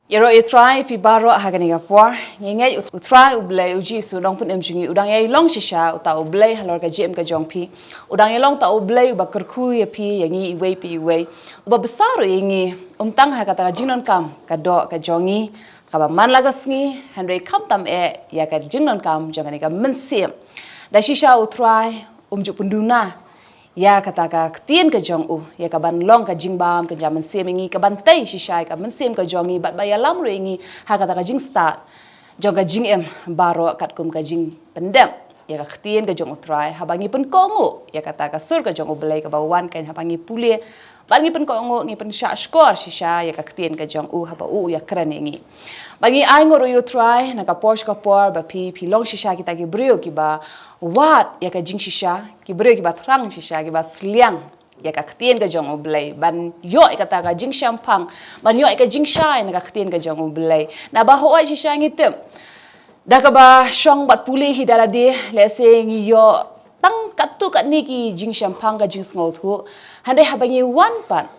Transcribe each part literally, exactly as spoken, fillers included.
Ïaroh ïa U Trai phi baroh ha kane ka por. Ngi ngeit U Trai U Blei U Jisu Nongpynim jong ngi u dang ïai long shisha uta U Blei halor ka jingim ka jong phi. U dang ïai long uta U Blei uba kyrkhu ïa phi ïa ngi iwei pa iwei. Uba bsa ruh ïa ngi, ym tang ha kata ka jingdonkam ka doh ka jong ngi kaba man la ka sngi, hynrei khamtam eh ïa ka jingdonkam jong kane ka mynsiem. Da shisha U Trai um ju pynduna ïa kata ka ktien ka jong u, ïa ka ban long ka jingbam ka jingmynsiem ïa ngi, ka ban tei shisha ïa ka mynsiem ka jong ngi bad ba ïalam ruh ïa ngi ha kata ka jingstad jong ka jingim baroh katkum ka jingpyndep ïa ka ktien ka jong U Trai, haba ngi pynkohnguh ïa kata ka sur ka jong U Blei kaba wan, kan haba ngi pule bad ngi pynkohnguh, ngi pynshah shkor shisha ïa ka ktien ka jong u haba u ïakren ïa ngi. Bad ngi ainguh ruh ïa U Trai na ka por sha ka por ba phi, phi long shisha kita ki briew kiba wad ïa ka jingshisha, ki briew kiba thrang shisha, kiba sliang ïa ka ktien ka jong U Blei, ban ïoh ïa kata ka jingshemphang, ban ïoh ïa ka jingshai na ka ktien ka jong U Blei. Naba hooid shisha ngi tip, da kaba shong bad pule hi da lade, lehse ngi ïoh tang katto katne ki jingshemphang, ka jingsngewthuh. Hynrei haba ngi wan pat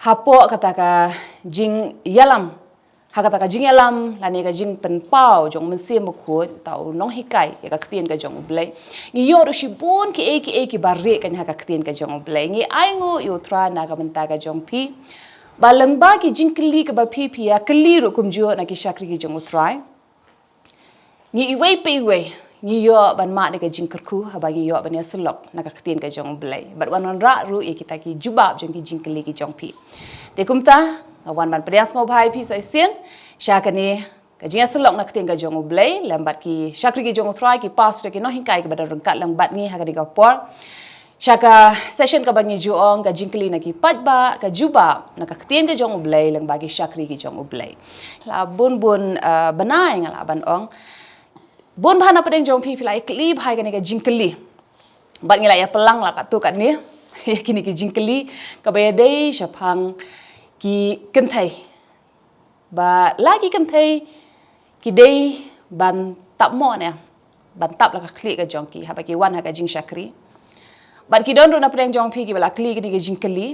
hapoh kata ka jingïalam, ha kata ka jingïalam lane ka jingpynpaw jong U Mynsiem Bakhuid, uta u nonghikai ïa ka ktien ka jong U Blei, ngi ïoh ruh shibun kiei kiei kiba rieh kan ha ka ktien ka jong U Blei. Ngi ainguh ïa U Trai na ka bynta ka jong phi, ba lyngba ki jingkylli kaba phi, phi ïakylli ruh kumjuh na ki shakri ki jong U Trai, ngi iwei pa iwei ngi ïoh ban mad ïa ka jingkyrkhu haba ngi ïoh ban ïasyllok na ka ktien ka jong U Blei bad wan wanrah ruh ïa kita ki jubab jong ki jingkylli ki jong phi. Te kumta nga wan ban pdiang sngewbha ïa phi sa shisien sha kane ka jingïasyllok na ka ktien ka jong U Blei lem bad ki shakri ki jong U Trai, ki pastor, ki nonghikai kiba don ryngkat lem bad ngi ha kane ka por. Sha ka session kaba ngi ju ong ka jingkylli na ki paidbah, ka jubab na ka ktien ka jong U Blei lyngba ki shakri ki jong U Blei. La bun bun, eh, bnai nga lah ban ong, bun bha na pdeng jong phi, phi la ïakylli bha ïa kane ka jingkylli. Bad ngi la ïapylang la katto katne ïa kine ki jingkylli kaba ïadei shaphang ki kynthei. Ba la ki kynthei ki dei ban tap mo ne ban tap la ka khlieh ka jong ki haba ki wan ha ka jingshakri. Bad ki don ruh na pdeng jong phi kiba la kylli kine ki jingkylli,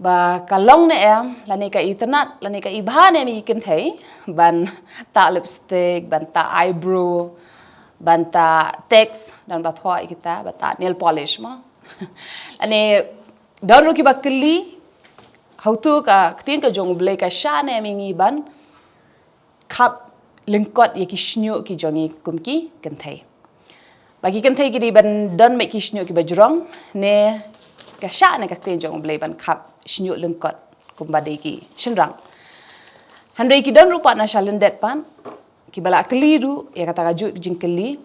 ba ka long ne em, lane ka itynnad, lane ka ibha ne em ïa ki kynthei ban tap lipstick, ban tap eyebrow, ban tap text, don ba thoh ïa kita ba tap nail polish mo. Lane don ruh kiba kylli, hato ka ktien ka jong U Blei ka shah ne em ïa ngi ban khap lyngkot ïa ki shñiuh ki jong ngi kum ki kynthei? Ba ki kynthei ki dei ban don beit ki shñiuh kiba jrong, ne ka shah ne ka ktien jong U Blei ban khap shñiuh lyngkot kumba dei ki shynrang? Hynrei ki don ruh pat na sha lyndet pat kiba la kylli ruh ïa kata ka juh jingkylli,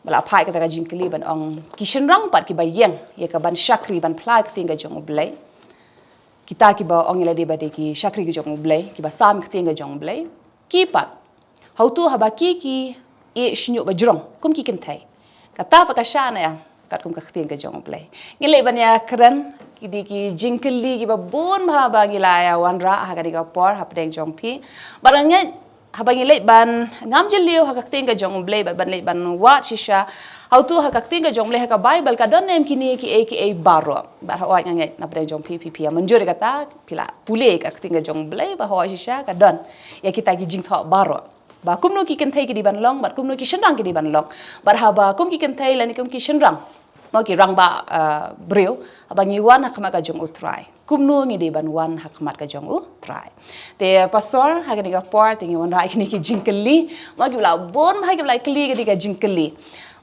ba la phah ïa kata ka jingkylli ban ong ki shynrang pat kiba ïeng ïa ka ban shakri ban phla ïa ka ktien ka jong U Blei. Kita kiba ong ïa lade ba dei ki shakri ki jong U Blei, kiba sam ïa ka ktien ka jong U Blei, ki pat, hato haba ki ki ïeh shñiuh ba jrong kum ki kynthei, kata pat ka shah ne em katkum ka ktien ka jong U Blei? Ngi leit ban ïakren, ki dei ki jingkylli kiba bun bha ba ngi la ïa wanrah ha kane ka por hapdeng jong phi. Bad nga ngeit haba ngi leit ban ngam jylliew ha ka ktien ka jong U Blei bad ban leit ban wad shisha, hato ha ka ktien ka jong U Blei, ha ka Baibl, ka don ne em kine kiei kiei baroh? Bad hooid nga ngeit na pdeng jong phi, phi, phi ïa mynjur ïa kata, phi la pule ka ktien ka jong U Blei, ba hooid shisha ka don ïa kita ki jingthoh baroh, ba kumno ki kynthei ki dei ban long bad kumno ki shynrang ki dei ban long. Bad haba kum ki kynthei lane kum ki shynrang, mo, ki rangbah, eh, briew, haba ngi wan ha khmat ka jong U Trai, kumno ngi dei ban wan ha khmat ka jong U Trai? Te pastor, ha kane ka por te ngi wanrah ïa kine ki jingkylli, mo, kiba la bun bha kiba la kylli kine ki jingkylli.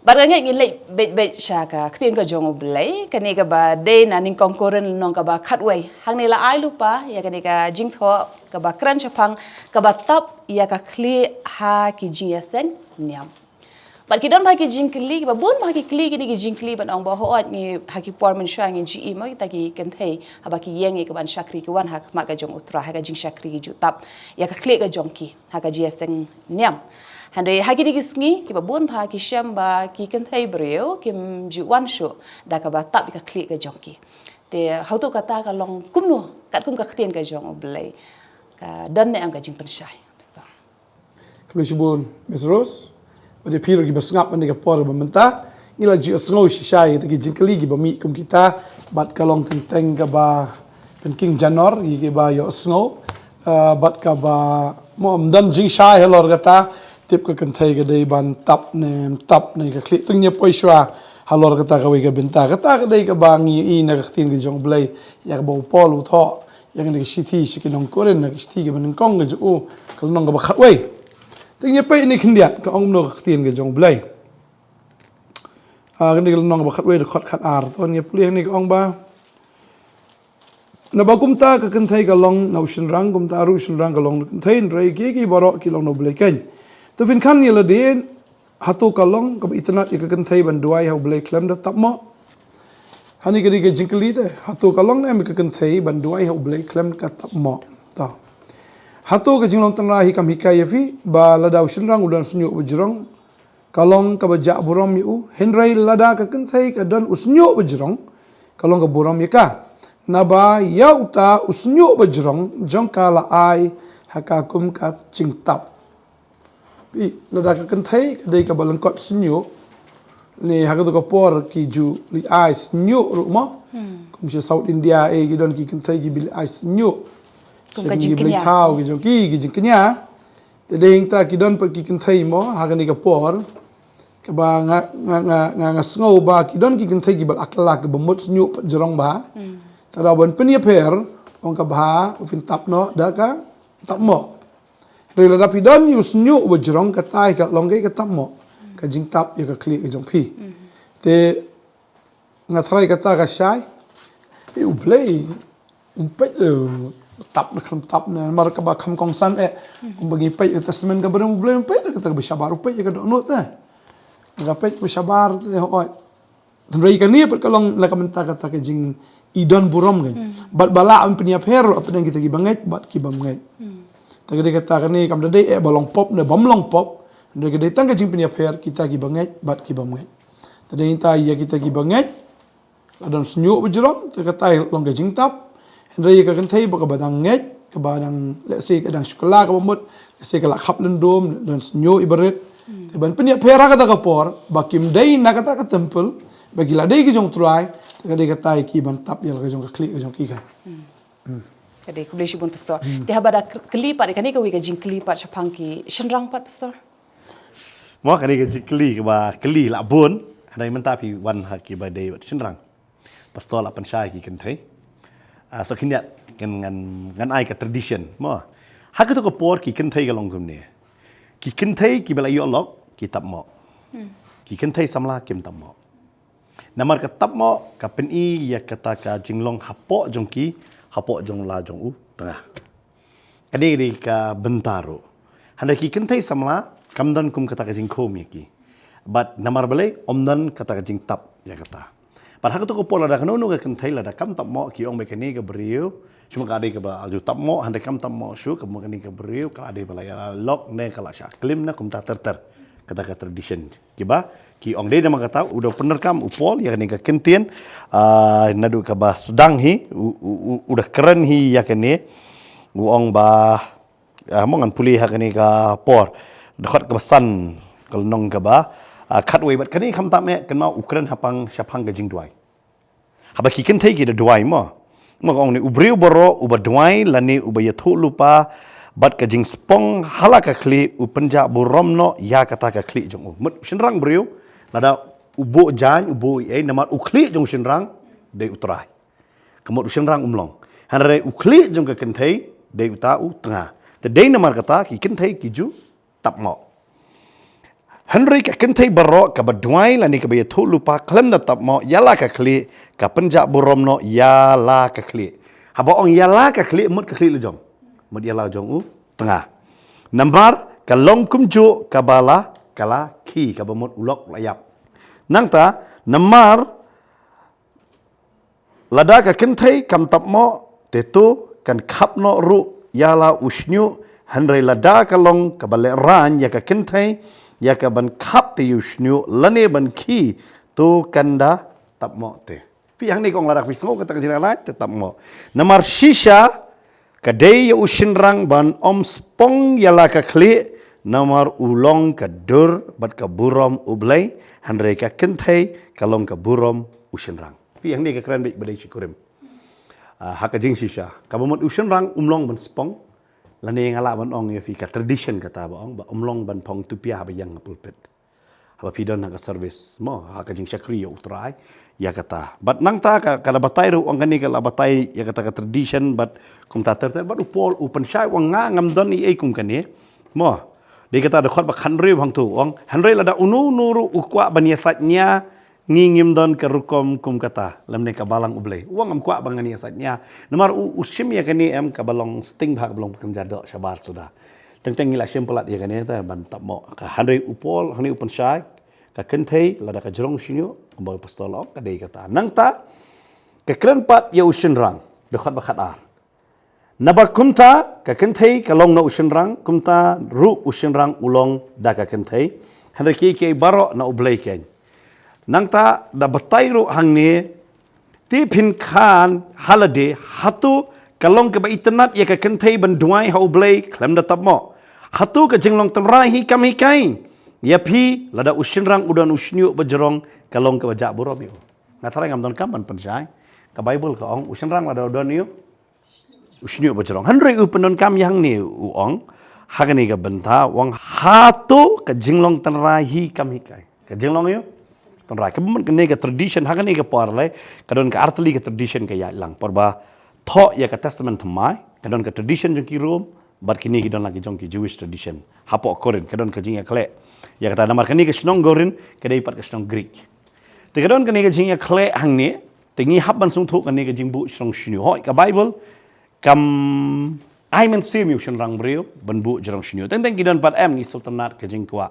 Bad nga ngeit ngin leit beit beit sha ka ktien ka jong U Blei, kane kaba dei na Nyngkong Korinth lynnong kaba khatwei. Hangne la ai lypa ïa kane ka jingthoh kaba kren shaphang kaba tap ïa ka khlieh ha ki jingïaseng niam. Bad ki don bha ki jingkylli, kiba bun bha ki kylli kine ki jingkylli ban ong ba hooid ngi ha ki por mynshuwa ngi ju i mo kita ki kynthei haba ki ïeng ïa ka ban shakri ki wan ha khmat ka jong U Trai ha ka jingshakri, ki ju tap ïa ka khlieh ka jong ki ha ka jingïaseng niam. Hynrei ha kine ki sngi kiba bun bha ki shem ba ki kynthei briew kim ju wan shuh da kaba tap ïa ka khlieh ka jong ki. Te hato kata ka long kumno katkum ka ktien ka jong U Blei? Ka don ne em ka jingpynshai, Pastor? Khublei shibun Miss Rose. Bad ïa phi ruh kiba sngap ha kane ka por ba mynta, ngi la ju ïohsngew shisha ïa kita ki jingkylli kiba mih kum kita, bad ka long teng teng kaba pynking janor ïa kiba ïohsngew. Ah, bad kaba, mo, ym don jingshai halor kata, tip ka kynthei ka dei ban tap ne, tap ne ka khlieh. Te ngin ïa poi shuwa halor kata kawei ka bynta. Kata ka dei kaba ngi ïohi na ka ktien ka jong U Blei, ïa kaba u Paul u thoh ïa kane ka shithi sha ki nong Korinth, na ka shithi kaba nyngkong ka jong u, ka lynnong kaba khatwei. Te ngin ïa peit ne khyndiat, ka ong kumno ka ktien ka jong U Blei. Ah, kane ka lynnong kaba khatwei, dkhot khatar. To ngin ïa pule hangne, ka ong ba, naba kumta ka kynthei ka long na u shynrang, kumta ruh u shynrang ka long na ka kynthei, hynrei kiei kiei baroh ki long na U Blei keiñ. To phin khan ïa lade, hato ka long kaba itynnad ïa ka kynthei ban duwai ha U Blei khlem da tap moh? Hangne ka dei ka jingkylli te, hato ka long ne em ïa ka kynthei ban duwai ha U Blei khlem ka tap moh? To. Hato ka jinglong tynrai hi kam hikai ïa phi ba lada u shynrang u don shñiuh ba jrong, ka long kaba jah burom ïa u, hynrei lada ka kynthei ka don u shñiuh ba jrong, ka long ka burom ïa ka. Naba ïa uta u shñiuh ba jrong jong ka la ai ha ka kum ka jingtap. Phi, lada ka kynthei ka dei kaba lyngkot shñiuh, ne ha kato ka por ki ju leit ai shñiuh ruh mo. Hmm. Kum sha South India, eh, ki don ki kynthei kiba leit ai shñiuh. Kum sha ka ki jingkñia. Blei thaw, ki jong ki, ki jingkñia. Te dei hangta ki don pat ki kynthei mo, ha kane ka por. Kaba nga, nga, nga, nga, nga sngew ba ki don ki kynthei kiba la kylla, kiba mut shñiuh pat jrong bha. Hmm. Te da ban pynïapher, ong ka bha, u phin tap noh da ka tap moh. Hynrei lada phi don ïa u shñiuh uba jrong, kata hi ka long ka tap moh. Ka jingtap ïa ka khlieh ka jong phi. Hmm. Te nga tharai kata ka shai. Eh, U Blei um peit, eh, tap ne khlem tap ne, namar kaba kham kongsan, eh. Hmm. Kumba ngi peit ïa ka Testament kaba rim, U Blei um peit ïa kata kaba shabar, u peit ïa ka dohnud te. Lada peit kaba shabar te, hooid. Hynrei kane pat ka long na ka bynta kata ka jingdon burom keiñ. Hmm. Bad ba lah ban pynïapher ruh hapdeng kita kiba ngeit bad kibym ngeit. Hmm. Te ka dei kata, kane kam da dei eh ba long pop ne bym long pop. Hynrei ka dei tang ka jingpynïapher kita kiba ngeit bad kibym ngeit. Te dei hangta ïa kita kiba ngeit, la don shñiuh ba jrong, te kata hi long ka jingtap. Hynrei ïa ka kynthei ba kaba dang ngeit, kaba dang, let's say, ka dang shu kylla kaba mut, let's say, ka la khap lyndum, don shñiuh iba rit. Hmm. Te ban pynïapher ha kata ka por ba kim dei na kata ka temple, ba ki la dei ki jong U Trai, te ka dei kata ïa ki ban tap ïa la ka jong ka khlieh ka jong ki keiñ. Hmm. Hmm. Ka dei, khublei shibun, Pastor. Hmm. Te haba da kylli pat, kane kawei ka jingkylli pat shaphang ki shynrang pat, Pastor? Mo, kane ka jingkylli kaba kylli la bun, hynrei mynta phi wan ha kiba dei bad shynrang. Pastor la pynshai ki kynthei. Ah, so khyndiat ngan, ngan, ngan ai ka tradition mo. Ha kato ka por ki kynthei ka long kumne. Ki kynthei kiba la ïoh lok ki tap moh. Hmm. Ki kynthei samla kim tap moh. Namar ka tap moh ka pyni ïa kata ka jinglong hapoh jong ki, hapoh jong la jong u tnga. Ka dei, dei ka bynta ruh. Hynrei ki kynthei samla kam don kum kata ka jingkhum ïa ki. Bad namar balei, ym don kata ka jingtap ïa kata. Bad ha kato ka por lada kano kano ka kynthei lada kam tap moh, ki ong ba kane ka briew, shu ma ka dei kaba ju tap moh, hynrei kam tap moh shuh, ka mut kane ka briew ka la dei ba la ïalok ne ka la shah klim ne kumta ter ter. Kata ka tradition. Kiba, ki ong dei namar kata, u da pyndonkam u Paul ïa kane ka ktien, ah, naduh kaba sdang hi, u, u, u, u da kren hi ïa kane, u ong ba, ah, mo ngan pule ha kane ka por, dkhot kaba san, ka lynnong kaba, ah, khatwei bad kane khamtam eh, kynmaw u kren hapang, shaphang ka jingduwai. Haba ki kynthei ki da duwai mo. Mo ka ong ne u briew baroh uba duwai lane uba ïathuh lypa bad ka jingspong ha la ka khlieh u pynjah burom noh ïa kata ka khlieh jong u. Mut u shynrang briew, lada u buh jaiñ, u buh ei, namar u khlieh jong u shynrang dei U Trai. Ka mut u shynrang um long. Hynrei u khlieh jong ka kynthei dei uta u tnga. Te dei namar kata ki kynthei ki ju tap moh. Hynrei ka kynthei baroh kaba duwai lane kaba ïathuh lypa khlem da tap moh ïa la ka khlieh, ka pynjah burom noh ïa la ka khlieh. Haba ong ïa la ka khlieh, mut ka khlieh la jong. Mut ïa la jong u tnga. Namar ka long kumjuh kaba la, ka la khie, kaba mut u lok u la ïap. Nangta, namar lada ka kynthei kam tap moh, te to kan khap noh ruh ïa la u shñiuh, hynrei lada ka long kaba lehraiñ ïa ka kynthei, ïa ka ban khap te ïa u shñiuh, lane ban khie, to kan da tap moh te. Phi hangne ka ong lada phi sngew kata ka jinglehraiñ te tap moh. Namar shisha, ka dei ïa u shynrang ban ym spong ïa la ka khlieh, namar u long ka dur bad ka burom U Blei, hynrei ka kynthei ka long ka burom u shynrang. Phi hangne ka kren beit ba dei shi kurim. Ah, ha ka jingshisha. Kaba mut u shynrang um long ban spong Lane nga lah ban ong ïa phi ka tradition kata ba ong ba um long ban phong tupia haba ïeng ha pulpit. Haba phi don ha ka service mo, ha ka jingshakri ïa U Trai, ïa kata. Bad nangta ka, ka la batai ruh ong kane, ka la batai ïa kata ka tradition, bad kumta ter ter, bad u Paul u pynshai ong nga ngam don ei ei kum kane. Mo, dei kata dkhot ba khathynriew hangto ong, hynrei lada uno uno ruh u kwah ban ïasaid nia, ngi ngim don ka rukom kum kata lymne ka Balang U Blei. U ong ngam kwah ba ngan ïasaid nia. Namar u, u shim ïa kane em kaba long sting bha, kaba long kynja doh shabar suda. Teng teng ngi la shim palat ïa kane te ban tap mo. Ka hynrei u Paul hangne u pynshai, ka kynthei lada ka jrong shñiuh, kumba u pastor la ong, ka dei kata. Nangta ka kren pat ïa u shynrang, dkhot ba khatar. Naba kumta ka kynthei ka long na u shynrang, kumta ruh u shynrang u long da ka kynthei. Hynrei kiei kiei baroh na U Blei keiñ. Nangta da batai ruh hangne, te phin khan ha lade, hato ka long kaba itynnad ïa ka kynthei ban duwai ha U Blei khlem da tap mo? Hato ka jinglong tynrai hi kam hikai ïa phi lada u shynrang u don u shñiuh ba jrong, ka long kaba jah burom ïa u? Nga tharai ngam donkam ban pynshai. Ka Baibl ka ong u shynrang lada u don ïa u u shñiuh ba jrong. Hynrei u pyndonkam ïa hangne u ong, ha kane ka bynta u ong hato ka jinglong tynrai hi kam hikai. Ka jinglong ïa u tynrai. Kaba mut kane ka tradition, ha kane ka por lei, ka don ka artylli ka tradition ka ïaid lang. Por ba thoh ïa ka Testament Thymmai, ka don ka tradition jong ki Rom, bad kine ki don lang ki jong ki Jewish tradition. Hapoh Korinth, ka don ka jingïakhleh. Ïa kata namar kane ka shnong Korinth, ka dei pat ka shnong Greek. Te ka don kane ka jingïakhleh hangne, te ngi hap ban sngewthuh kane ka jingbuh jrong shñiuh. Hooid, ka Baibl kam ai mynsiem ïa u shynrang briew ban buh jrong shñiuh. Teng teng ki don pat em, ngi sngewtynnad ka jingkwah.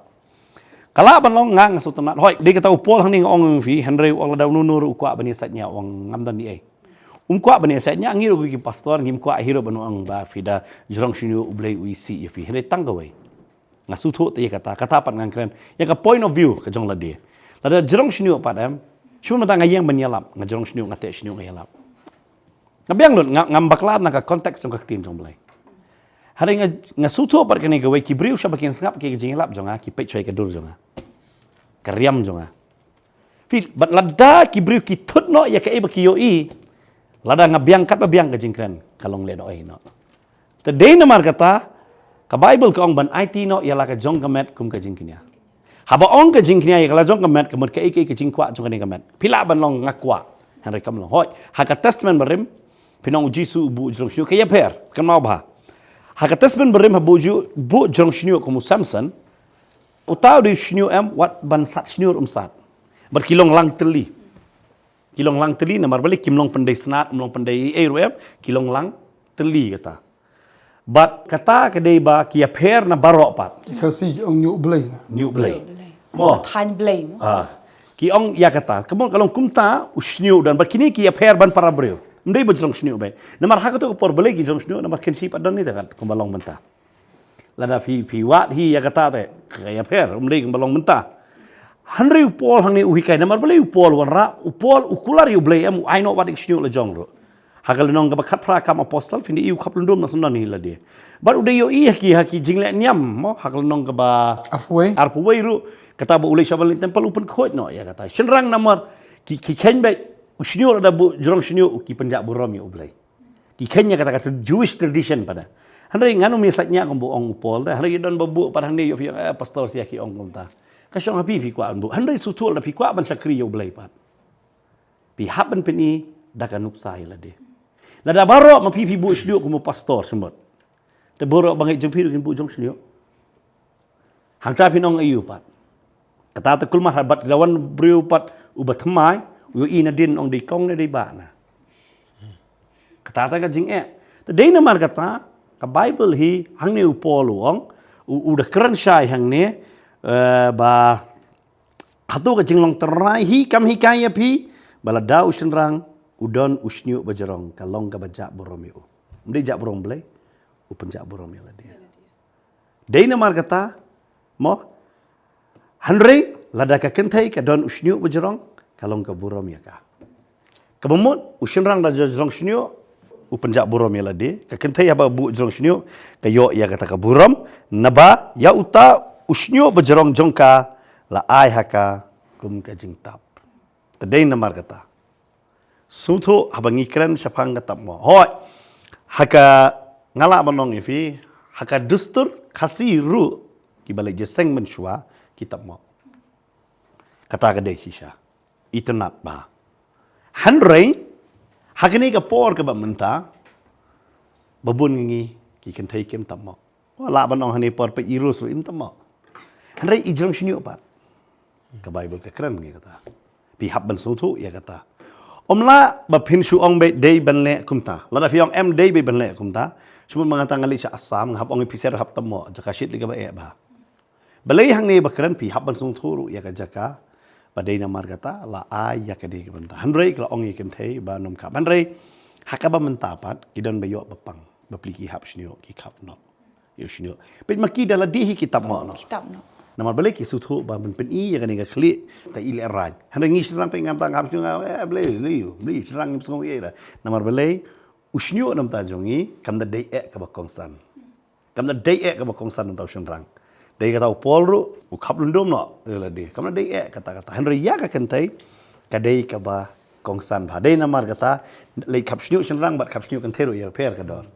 Ka lah ban long nga, nga sngewtynnad. Hooid, dei kata u Paul hangne nga ong ïa phi, hynrei u ong lada uno uno ruh u kwah ban ïasaid nia, u ong ngam don ei ei. Um kwah ban ïasaid nia, ngi ruh ki pastor ngim kwah hi ruh ban ong ba phi da jrong shñiuh U Blei u isih ïa phi. Hynrei tang kawei. Nga sngewthuh te ïa kata, kata pat ngan kren. Ïa ka point of view ka jong lade. Lada jrong shñiuh pat em, shu mynta nga ïeng ban ïalap, nga jrong shñiuh, nga teh shñiuh, nga ïalap. Nga biang lut, nga, ngam bakla na ka context jong ka ktien jong U Blei. Hynrei nga, nga sngewthuh pat kane kawei, ki briew shaba kin sngap ki jingïalap jong nga, ki peit shuwa ïa ka dur jong nga. Ka riam jong nga. Phi, bad lada ki briew ki thut noh ïa kaei ba ki ïohi, lada nga biang katba biang ka jingkren, ka long lehnohei noh. Te dei namar kata, ka Baibl ka ong ban aiti noh ïa la ka jong ka met kum ka jingkñia. Haba ong ka jingkñia ïa la ka jong ka met, ka mut kaei kaei ka jingkwah jong kane ka met. Phi lah ban long nga kwah. Hynrei kam long. Hooid, ha ka Testament Barim, phin ong u Jisu u buh jrong shñiuh, ka ïapher, kynmaw bha. Ha ka Testament Barim haba u ju buh jrong shñiuh kum u Samson, uta u dei u shñiuh em, wat ban sat shñiuh um sat. Bad ki long lang tylli. Ki long lang tylli namar balei, kim long pyndei snat, um long pyndei ei ei ruh em, ki long lang tylli kata. Bad kata ka dei ba ki ïapher na baroh pat. Ki Khasi ki ong ñiuh Blei na. Ñiuh Blei. Blei. Mo. Thaiñ Blei mo. Ah. Ki ong ïa kata. Ka mut ka long kumta u shñiuh don. Bad kine ki ïapher ban para briew. Ym dei ba jrong shñiuh beit. Namar ha kato ka por balei ki jrong shñiuh namar kin shym pat don ne te kat kumba long mynta. Lada phi, phi wad hi ïa kata te, ka ïapher, ym dei kumba long mynta. Hynrei u Paul hangne u hikai, namar balei u Paul wanrah, u Paul u kular ïa U Blei em, u ai noh wat ïa ka shñiuh la jong ruh. Ha ka lynnong kaba khatphra Kam Apostol, phin ïohi u khap lyndum na syndon hi lade. Bad u dei ïohi ha ki, ha ki jingleh niam, mo, ha ka lynnong kaba arphew wei. Arphew wei ruh, kata ba u leit sha ban leit temple u pynkhuid noh ïa kata. Shynrang namar, ki, ki kheiñ beit, u shñiuh lada buh jrong shñiuh, ki pynjah burom ïa U Blei. Ki kheiñ ïa kata ka Jewish tradition pat. Hynrei ngan ym ïasaid nia kumba ong u Paul te. Hynrei ki don ba buh pat hangne ïoh phi ong, eh, pastor sia ki ong kumta. Ka shong ha phi phi kwah ban buh. Hynrei sngewthuh lada phi kwah ban shakri ïa U Blei pat, phi hap ban pyni da ka nuksa ïa lade. Lada baroh ma phi phi buh shñiuh kum u pastor symboh. Te baroh bangeit jong phi ruh kin buh jrong shñiuh. Hangta phin ong aïu pat. Kata te kulmar ha bad da wan briew pat uba thymmai, u ïohi nadien ong dei kong ne dei bah na. Kata te ka jingeh. Te dei namar kata, ka Baibl hi, hangne u Paul u ong, u, u da kren shai hangne, eh, ba, hato ka jinglong tynrai hi kam hikai ïa phi, ba lada u shynrang, u don u shñiuh ba jrong, ka long kaba jah burom ïa u. Ym dei jah burom Blei, u pynjah burom ïa lade. Dei namar kata, mo? Hynrei, lada ka kynthei ka don u shñiuh ba jrong, ka long ka burom ïa ka. Kaba mut, u shynrang da jrong shñiuh, u pynjah burom ïa lade, ka kynthei haba buh jrong shñiuh, ka ïoh ïa kata ka burom, naba, ïa uta, u shñiuh ba jrong jong ka, la ai ha ka, kum ka jingtap. Te dei namar kata. Sngewthuh haba ngi kren shaphang ka tap mo. Hooid. Ha ka nga lah ban ong ïa phi. ha ka dustur Khasi ruh, kiba leit jingïaseng mynshuwa ki tap mo. Kata ka dei shisha. Itynnad bha. Hynrei ha kane ka por kaba mynta, ba bun ngi ki kynthei kim tap mo. Lah ban ong ha kane por pat i Rus ruh im tap mo. Hynrei i jrong shñiuh pat. Ka Baibl ka kren ngi kata. Phi hap ban sngewthuh ïa kata. Ym lah ba phin shu ong beit dei ban leh kumta. Lada phi ong em dei beit ban leh kumta, shu mut ma nga tang nga leit sha Assam, nga hap ong ïa phi shisha hap tap mo, jaka shit lei kaba eh bha. Balei hangne ba kren, phi hap ban sngewthuh ruh ïa ka jaka ba dei namar kata la ai ïa ka dei ka bynta. Hynrei ka la ong ïa ki kynthei ba nym khap. Hynrei ha kaba mynta pat ki don ba ïoh ba pang, ba pli ki hap shñiuh, ki khap noh. Ïoh shñiuh. Peit ma ki da lade hi ki tap mo noh. Ki tap noh. Namar balei? Ki sngewthuh ba ban pyni ïa kane ka khlieh ka i leh rang. Hynrei ngi shynrang peit ngam tang ngam shñiuh, nga eh balei, balei, balei shynrang ngim sngew ïa da. Namar balei? U shñiuh namar ta jong ngi kam da dei eh kaba kongsan. Kam da dei eh kaba kongsan namar ta u shynrang. Dei kata u Paul ruh u khap lyndum noh ïa lade. Kam da dei eh kata kata. Hynrei ïa ka kynthei ka dei kaba kongsan bha. Dei namar kata leit khap shñiuh shynrang bad khap shñiuh kynthei ruh ïapher ka dor.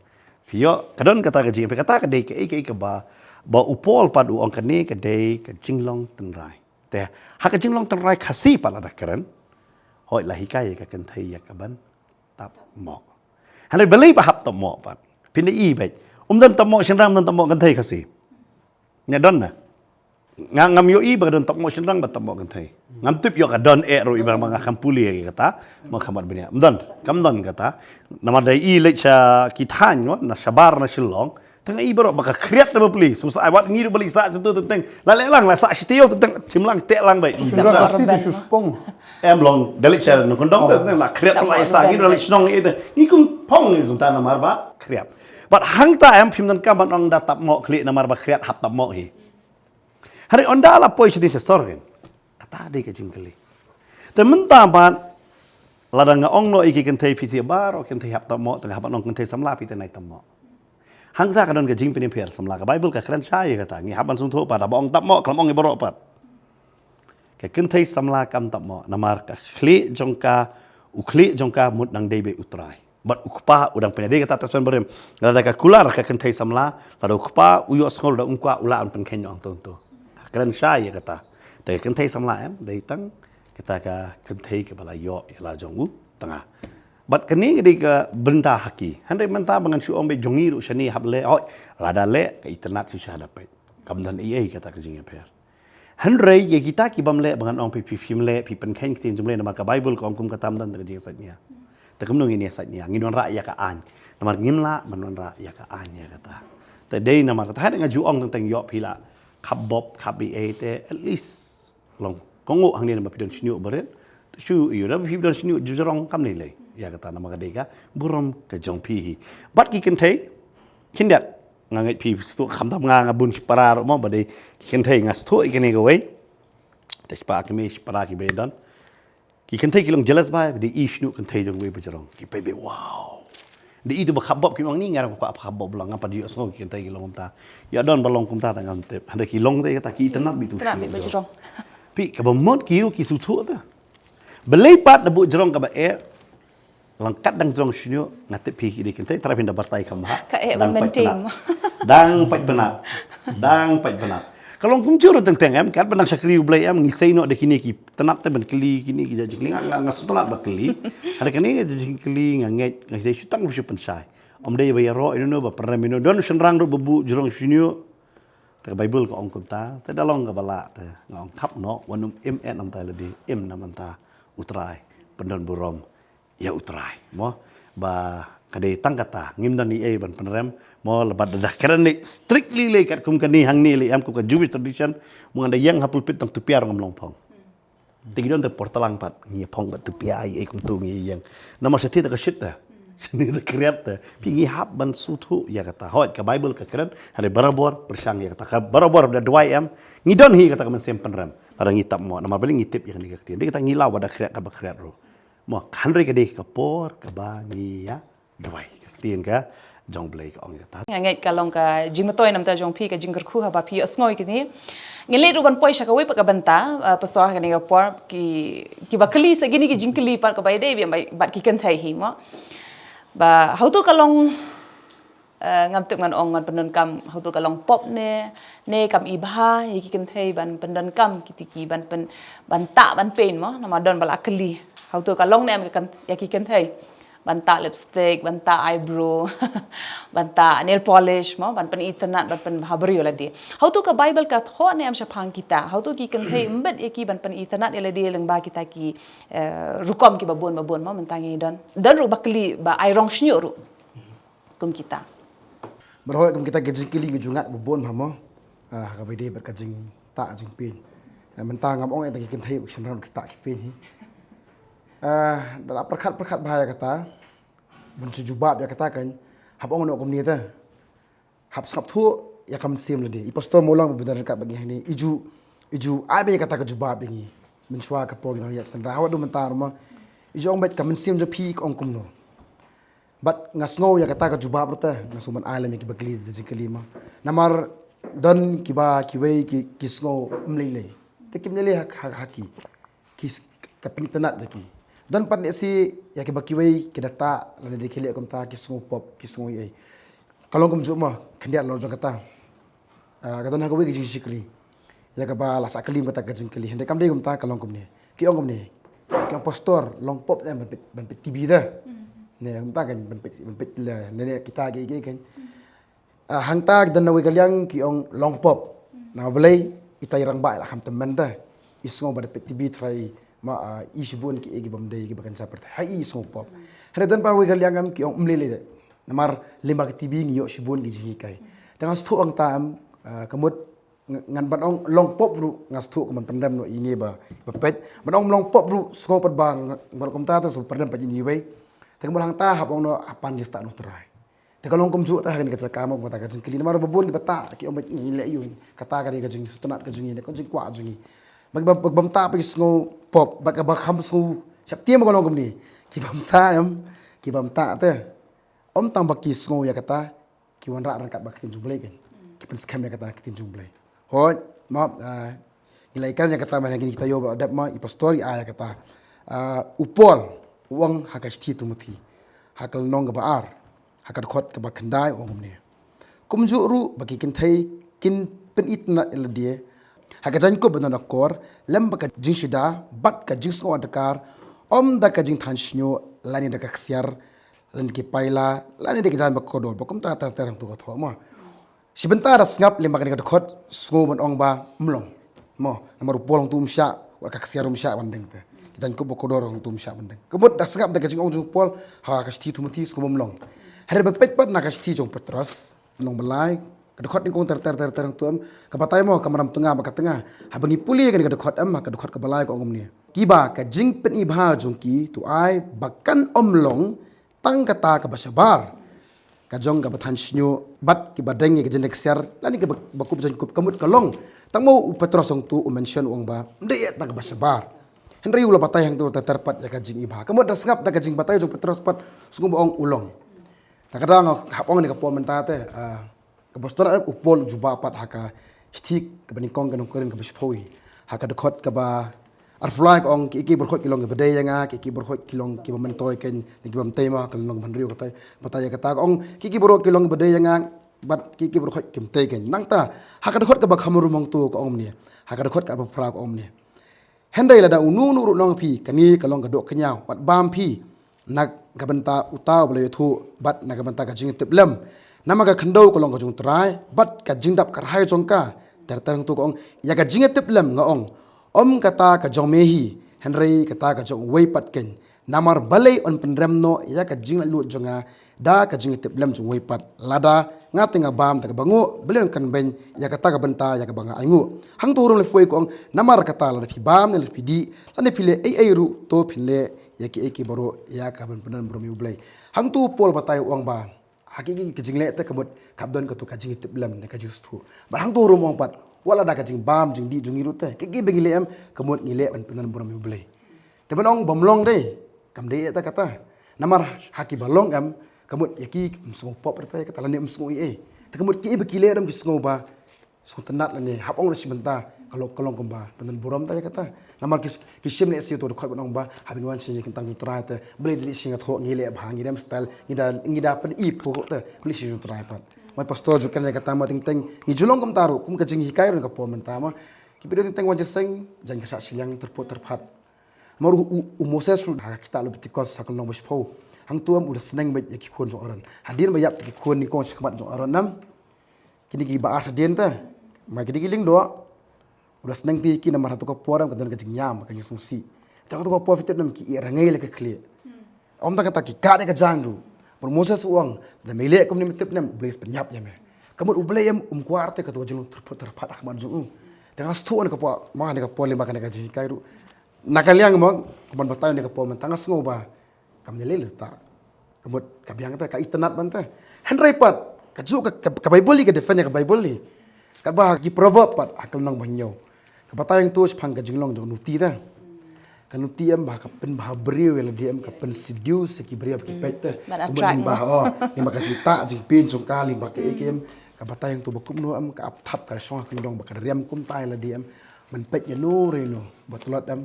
Phi ïoh, ka don kata ka jingpher, kata ka dei kaei kaei kaba, ba u Paul pat u ong kane ka dei ka jinglong tynrai. Te ha ka jinglong tynrai Khasi pat lada kren, hooid la hikai ïa ka kynthei ïa ka ban tap mo. Hynrei balei ba hap tap mo pat? Phin da i beit. Ym don tap mo shynrang, ym don tap mo kynthei Khasi. Ïa don na. Nga ngam ïohi ba ka don tap mo shynrang bad tap mo kynthei. Ngam tip ïoh ka don eh ruh, i ba nga kham pule ïa kata. Mo kham bad bniah. Ym don, kam don kata. Namar da i leit sha ki thaiñ mo, na shabar na Shillong. Tang i baroh ba ka khriat te ba pli. Sum sa ai wat ngi ruh ba leit sah tu tu teng. La leh lang la sah shi taïew tu teng. Chim lang teh lang beit. Shynrang Khasi te shu spong. Em long da leit sha nongkyndong tu teng la khriat la sah ngi ruh la leit shnong i te. Ngi kum phong ngi kumta namar ba khriat. Bad hangta em phim donkam ban ong da tap mo khlieh namar ba khriat hap tap mo hi. Hynrei ynda la poi sha dei sha sor kein. Kata dei ka jingkylli. Te mynta pat lada nga ong noh ïa ki kynthei phi te baroh kynthei hap tap mo, te nga hap ban ong kynthei samla phi te nai tap mo. Hangta ka don ka jingpynïapher samla, ka Baibl ka kren shai ïa kata, ngi hap ban sngewthuh pat, haba ong tap mo ka lam ong ïa baroh pat. Ka kynthei samla kam tap mo namar ka khlieh jong ka, u khlieh jong ka mut nang dei beit u trai. Bad u kpa u dang pynïadei kata Testament Barim. Lada ka kular ka kynthei samla, lada u kpa u ïohsngew da um kwah u lah ban pynkheiñ noh hangto hangto. Kren shai ïa kata. Te ka kynthei samla em dei tang kata ka kynthei kaba la ïoh ïa la jong u tnga. Bad kane ka dei ka bynta ha ki. Hynrei mynta ba ngan shu ong beit jong ngi ruh shane hap leh, hooid, lada leh ka itynnad shisha da peit. Kam don ei ei kata ka jingïapher. Hynrei ïa kita ki bym leh ba ngan ong phi, phi phim leh, phi pynkheiñ ktien jong U Blei namar ka Baibl ka ong kum kata, ym don te ka jingïasaid nia. Te kumno ngin ïasaid nia, ngin wanrah ïa ka aiñ. Namar ngim lah ban wanrah ïa ka aiñ ïa kata. Te dei namar kata hynrei nga ju ong teng teng ïoh phi la khap bop khap ei ei te at least long kohnguh hangne namar phi don shñiuh barit. Te shu ïoh da phi don shñiuh jrong kam lei lei. Ïa kata namar ka dei ka burom ka jong phi hi. Bad ki kynthei khyndiat. Nga ngeit phi sngewthuh khamtam nga, nga bun shipara ruh mo, ba dei ki kynthei, nga sngewthuh ïa kane kawei. Te shipara ki mei, shipara kiba don. Ki kynthei ki long jealous bha, ba dei i shñiuh kynthei jong wei ba jrong. Ki peit beit, wow. Dei i tu ba khap bop, ki ong ni nga ruh kwah khap bop lang, ngam pat ïohsngew ki kynthei ki long kumta. Ïa don ba long kumta te ngam tip. Hynrei ki long te kata ki itynnad beit tu. Itynnad beit ba jrong. Phi kaba mut ki ruh ki sngewthuh te. Balei pat da buh jrong kaba eh. Lang kat dang jrong shñiuh, nga tip phi ki dei kynthei, trai phin da batai kham bha. Ka eh ban maintain. Dang pait bnat. Dang pait bnat. Ka long kumjuh ruh teng teng em, kat ba nang shakri U Blei em, ngi sei noh da kine ki tynnad te ban kylli, kine ki jait jingkylli, nga, nga, nga sngewtynnad ba kylli. Hynrei kane ka jait jingkylli nga ngeit, nga ngeit shu tang shu pynshai. Ym dei ba ïaroh ïano ïano ba pynrem ïano, don shynrang ruh ba buh jrong shñiuh. Te ka Baibl ka ong kumta, te da long kaba lah te, nga ong khap noh, wat nym im eh namar ta lade, im namar ta U Trai, pyndon burom ïa U Trai mo. Ba ka dei tang kata, ngim don ei ei ban pynrem mo, laba da kren lei strictly lei katkum kane hangne lei em kum ka Jewish tradition, mo, nga da ïeng ha pulpit tang tupiar ngam long phong. Te ki don te por tlang pat ngi phong pat tupiar ei ei kumtu ngi ïeng. Namar shatei te ka shit te, shatei te ka riat te. Phi ngi hap ban sngewthuh ïa kata. Hooid ka Baibl ka kren, hynrei barabor pyrshang ïa kata. Ka barabor da duwai em, ngi don hi kata ka mynsiem pynrem. Lada ngi tap mo, namar balei ngi tip ïa kane ka ktien. Dei kata ngi law ba da khriat kaba khriat ruh. Mo, hynrei ka dei ka por kaba ngi ïa duwai. Ka ktien ka jong U Blei ka ong kata. Nga ngeit ka long ka jingmyntoi namar ta jong phi, ka jingkyrkhu haba phi ïohsngew ïa kine. Ngin leit ruh ban poi sha kawei pat ka bynta, eh, paso ha kane ka por ki, kiba kylli sa kine ki jingkylli pat kaba ïadei bad ki kynthei hi mo. Ba hato ka long Eh, ngam tip ngan ong ngan pyndonkam hato ka long pop ne, ne kam i bha ïa ki kynthei ban pyndonkam kiti ki ban pyn, ban tah ban pyn mo, namar don ba la kylli hato ka long ne em ka kyn-, ïa ki kynthei ban tah lipstick, ban tah eyebrow, ban tah nail polish mo, ban pynitynnad, ban pynbha briew lade. Hato ka Bible ka thoh ne em shaphang kita, hato ki kynthei ym bit ïa ki ban pynitynnad ïa lade lyngba kita ki, eh, rukom kiba bun ba bun mo, mynta ngi don, don ruh ba kylli ba ai rong shñiuh ruh kum kita. Bad hooid, kum kita ki jingkylli ngi ju ngat ba bun bha mo. Ah, ha kaba ïadei bad ka jingtah jingpyn. Eh, mynta ngam ong ïa kita ki kynthei, ki shynrang ki tah ki pyn hi. Ah, da la pyrkhat pyrkhat bha ïa kata, ban shu jubab ïa kata kan, hap ong noh kumne te. Hap sngap thuh ïa ka mynsiem lade. I Pastor Mawlong ba don ryngkat bad ngi hangne, i ju, i ju ai beit ïa kata ka jubab ïa ngi mynshuwa ka por ngi dang ïaid shynrang haduh mynta ruh mo. I ju ong beit ka mynsiem jong phi ka ong kumno. Bad nga sngew ïa kata ka jubab ruh te, nga sngew ban ai lem ïa kiba kylli da jingkylli mo. Namar don kiba kiwei ki, ki sngew ym lei lei. Te kim lei lei ha, ha, ha ki. Ki s-, ka pynitynnad jong ki. Don pat lehse ïa kiba kiwei ki da tah lane da ki leh kumta, ki sngew pop, ki sngew ei. Ka long kumjuh mo, khyndiat lor jong kata. Ah, ka don ha kawei ka jingshakri ïa kaba la sah kylli ïa kata ka jingkylli. Hynrei kam dei kumta, ka long kumne. Ki ong kumne. Ki ong, Pastor, long pop ne ban peit, ban peit T V da. Ne kumta kan, ban peit, ban peit la, ne, ne kita ki, ki kan. Ah, hangta ki don na wei ka liang ki ong long pop. Namar balei, ita i rangbah i la kham tymmen te. I sngew ba da peit T V tharai ma, ah, i shibun kiei kiba ym dei kiba kynja pyrthei. Ha i sngew pop. Hynrei don pat wei ka liang em ki ong ym lei lei de. Namar lyngba ka T V ngi ïoh shibun ki jinghikai. Te nga sngewthuh hangta em, ah, ka mut ng-, ngan ban ong long pop ruh nga sngewthuh ka ban pyndem noh ine ba, ba peit. Ban ong long pop ruh sngew pat ba nga, ban kumta te sngew pyndem pat ine wei. Te ka mut hangta hap ong noh ha pan ki stad U Trai. Te ka long kumjuh te ha kane ka jaka mo, kata ka jingkylli namar ba bun kiba tah ki ong ba ngi leh ïa u, kata ka dei ka jingsngewtynnat ka jong ngi ne ka jingkwah jong ngi. Ba, ba, ba, bym tah pat ki sngew pop, bad kaba kham sngew sheptieng ba ka long kumne. Ki bym tah em, ki bym tah te. Ym tang ba ki sngew ïa kata, ki wanrah ryngkat bad ka ktien jong U Blei kan. Ki pynskhem ïa kata ka ktien jong U Blei. Hooid, mo, ah, ngi la ïakren ïa kata mynta, ngi, kita ïoh ba dep mo, i Pastor i ai ïa kata. Ah, u Paul u ong ha ka shithi Timothi, ha ka lynnong kaba ar, ha ka dkhot kaba khyndai, u ong kumne. Kumjuh ruh ba ki kynthei kin pynitynnad ïa lade ha ka jaiñkup ba don akor, lem bad ka jingshida bad ka jingsngew adkar, ym da ka jingthan shñiuh lane da ka ksiar, lane ki paila, lane da ki jaiñ ba kordor, ba kumta ter ter hangto ka thoh mo. Shi bynta da sngap lyngba kane ka dkhot, sngew ban ong ba ym long. Mo, namar u Paul hangto um shah, wat ka ksiar um shah ban deng te. Ki jaiñkup ba kordor hangto um shah ban deng. Ka mut da sngap da ka jingong jong u Paul ha ka shithi Timothi, sngew ba ym long. Hynrei ba peit pat na ka shithi jong u Petros, lynnong ba lai, ka dkhot nyngkong ter ter ter ter hangto em, ka batai mo ka mrad tnga bad ka tnga. Haba ngi pule ïa kane ka dkhot em, ha ka dkhot kaba lai ka ong kumne. Kiba ka jingpyni bha jong ki to ai ba kan ym long tang kata kaba shabar, ka jong kaba than shñiuh bad kiba deng ïa ka jingdeng ksiar lane kiba, ba kup jaiñkup, ka mut ka long. Tang mo u Petros hangto u mention u ong ba ym dei tang kaba shabar. Hynrei u la batai hangto ter ter pat ïa ka jingi bha. Ka mut da sngap da ka jingbatai jong u Petros pat, sngew ba ong u long. Te kata nga hap ong ne ka por mynta te, ah, kaba sdang u Paul u jubab pat ha ka shithi kaba nyngkong ka nong Korinth kaba shiphew, ha ka dkhot kaba arphew lai ka ong, kiei kiei baroh ki long kiba dei ïa nga, kiei kiei baroh ki long kiba myntoi kein, ne kiba mtei mo, ka lynnong kaba hynriew kata, batai ïa kata ka ong, kiei kiei baroh ki long kiba dei ïa nga, bad kiei kiei baroh kim tei kein. Nangta ha ka dkhot kaba kham rum hangto ka ong kumne, ha ka dkhot kaba arphew phra ka ong kumne. Hynrei lada uno uno ruh u ong ha phi, kane ka long ka doh kñia, wat bam phi na ka bynta uta uba la ïathuh bad na ka bynta ka jingïatiplem. Namar ka khyndew ka long ka jong U Trai bad ka jingdap kyrhai jong ka. Ter ter hangto ka ong, ïa ka jingïatiplem nga ong, ym kata ka jong me hi, hynrei kata ka jong uwei pat kein. Namar balei yn pynrem noh ïa ka jinglaitluid jong nga da ka jingïatiplem jong uwei pat? Lada nga te nga bam da kaba nguh, balei yn kynbeiñ ïa kata ka bynta ïa kaba nga ainguh? Hangto ruh la phi poi ka ong, namar kata lada phi bam ne lada phi dih lane phi leh ei ei ruh, to phin leh ïa kiei kiei baroh ïa ka ban pyndon burom ïa U Blei. Hangto u Paul batai u ong ba ha kiei kiei ki jingleh te ka mut ka don kato ka jingïatiplem ne ka jingsngewthuh. Bad hangto ruh u ong pat, wat lada ka jingbam jingdih jong ngi ruh te, kiei kiei ba ngi leh em, ka mut ngi leh ban pyndon burom ïa U Blei. Te ban ong bym long dei, kam dei eh te kata. Namar ha kiba long em, ka mut ïa ki ym sngew pop ruh te kata lane ym sngew ei ei. Te ka mut kiei ba ki leh ruh em ki sngew ba sngewtynnat lane hap ong na shi bynta ka long, ka long kumba pynban burom ta ïa kata. Namar ki, ki shim ne shi to dkhot ban ong ba haba ngi wan sha ïing kyntang jong U Trai te, balei da lei shi nga thoh ngi leh bha, ngi rem style, ngi da, ngi da pyn-i pyrkhat te, balei shi jong U Trai pat. Mo pastor ju kren ïa kata mo, teng teng ngi ju long kumta ruh, kum ka jinghikai ruh ka por mynta mo. Ki briew teng teng wan jingïaseng, jingkyrshan shiliang, tyrpud tyrpad. Namar u, u, u Moses ruh ha ka kitab Lebitikos ha ka lynnong ba shiphew, hangto em u da sneng beit ïa ki khun jong Aaron. Hadien ba ïap te ki khun nyngkong shakhmat jong Aaron em, kine kiba ar shadien te, ma kine ki lyngdoh, u da sneng te ïa ki namar hato ka por em ka don ka jingïam, ka jingsngewsih. Te hato ka por phi tip em ki ïa rangei la ka khlieh. Ym tang kata, ki kad ïa ka jaiñ ruh. Bad Moses u ong, lada me leh kumne me tip em, U Blei un pynïap ïa me. Ka mut U Blei em um kwah te kato ka jinglong tyrpud tyrpad ha khmat jong u. Te nga sngewthuh na ka por, ma na ka por lyngba kane ka jinghikai ruh. Na ka liang mo, kumban batai na ka por mynta nga sngew ba kam lei lei ta. Ka mut ka biang te, ka itynnat ban te. Hynrei pat, kajuh ka, ka, ka Baibl hi ka defend ïa ka Baibl hi. Katba ha ki Proverb pat ha ka lynnong ba hynñiew, ka batai hangto shaphang ka jinglong jong ka nuti te. Ka nuti em ba ka pynbha briew ïa lade em, ka pynseduce ïa ki briew ba ki peit te. Ban attract mo. Lyngba, oh, lyngba ka jingtah jingpyn jong ka, lyngba kaei kaei em. Ka batai hangto ba kumno em ka ap thap, ka shong ha kyndong, ba ka riam kumta ïa lade em. Ban peit ïano re ïano ba tlot em,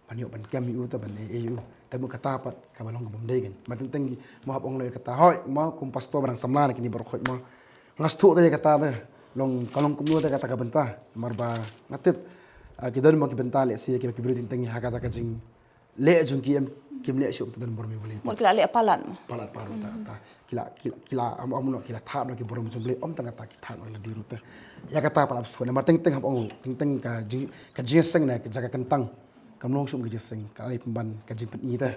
ban ïoh ban kem ïa u te, ban ei ei ïa u. Te mo kata pat kaba long ka bym dei kan. Ma teng teng mo hap ong noh ïa kata. Hooid mo, kum pastor ba dang samla na kine baroh hooid mo, nga sngewthuh te ïa kata te. Long ka long kumno te kata ka bynta. Namar ba nga tip, ah, ki don mo ki bynta lehse kiba ki briew teng teng ha kata ka jingleh jong ki em, kim leh shuh, ym don burom ïa U Blei. Mut ki la leh palat mo. Palat palat ta, ta. Ki la, ki la, ki la, am, am, no, ki la thad noh ki burom jong U Blei, ym tang kata ki thad noh ïa lade ruh te. Ïa kata pat ap shuh. Namar teng teng hap ong, teng teng ka jing, ka jingïaseng na ka jaka kyntang kam long shuh ka jingïaseng, ka la pynban ka jingpyni te.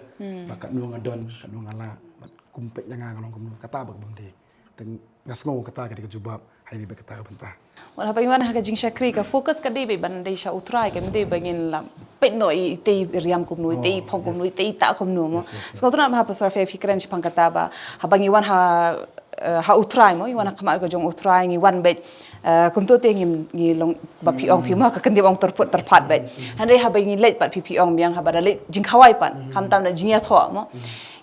Ba katno nga don, katno nga lah, bad kum peit ïa nga nga long kumno, kata ba ka bym dei. Te nga sngew kata ka dei ka jubab ha ine bad kata ka bynta. Wat haba ngi wan ha ka jingshakri, ka focus ka dei beit ban dei sha U Trai, kam dei ba ngin la peit noh ïa ite i riam kumno, ite i phong kumno, ite i tah kumno mo. Yes, yes, yes. Sngewtynnat bha ha Pastor Faith phi kren shaphang kata ba haba ngi wan ha, eh, ha U Trai mo, ngi wan ha khmat ka jong U Trai, ngi wan beit, eh, kumto te ngi, ngi long ba phi ong phi mo, ka kyntien ong tyrpud tyrpad beit. Hynrei haba ngi leit pat phi, phi ong biang haba da leit jingkhawai pat, khamtam da jingïathoh mo.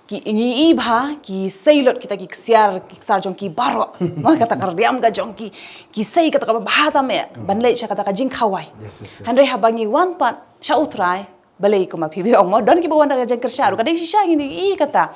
Ki, ngi i bha ki sei lut kita ki ksiar, ki ksiar jong ki baroh. Mo, kata ka riam ka jong ki, ki sei kata kaba bha tam eh ban leit sha kata ka jingkhawai. Yes, yes, yes. Hynrei haba ngi wan pat sha U Trai, balei kumba phi ong mo, don kiba wan da ka jingkyrshan ruh, ka dei shisha ngi i kata.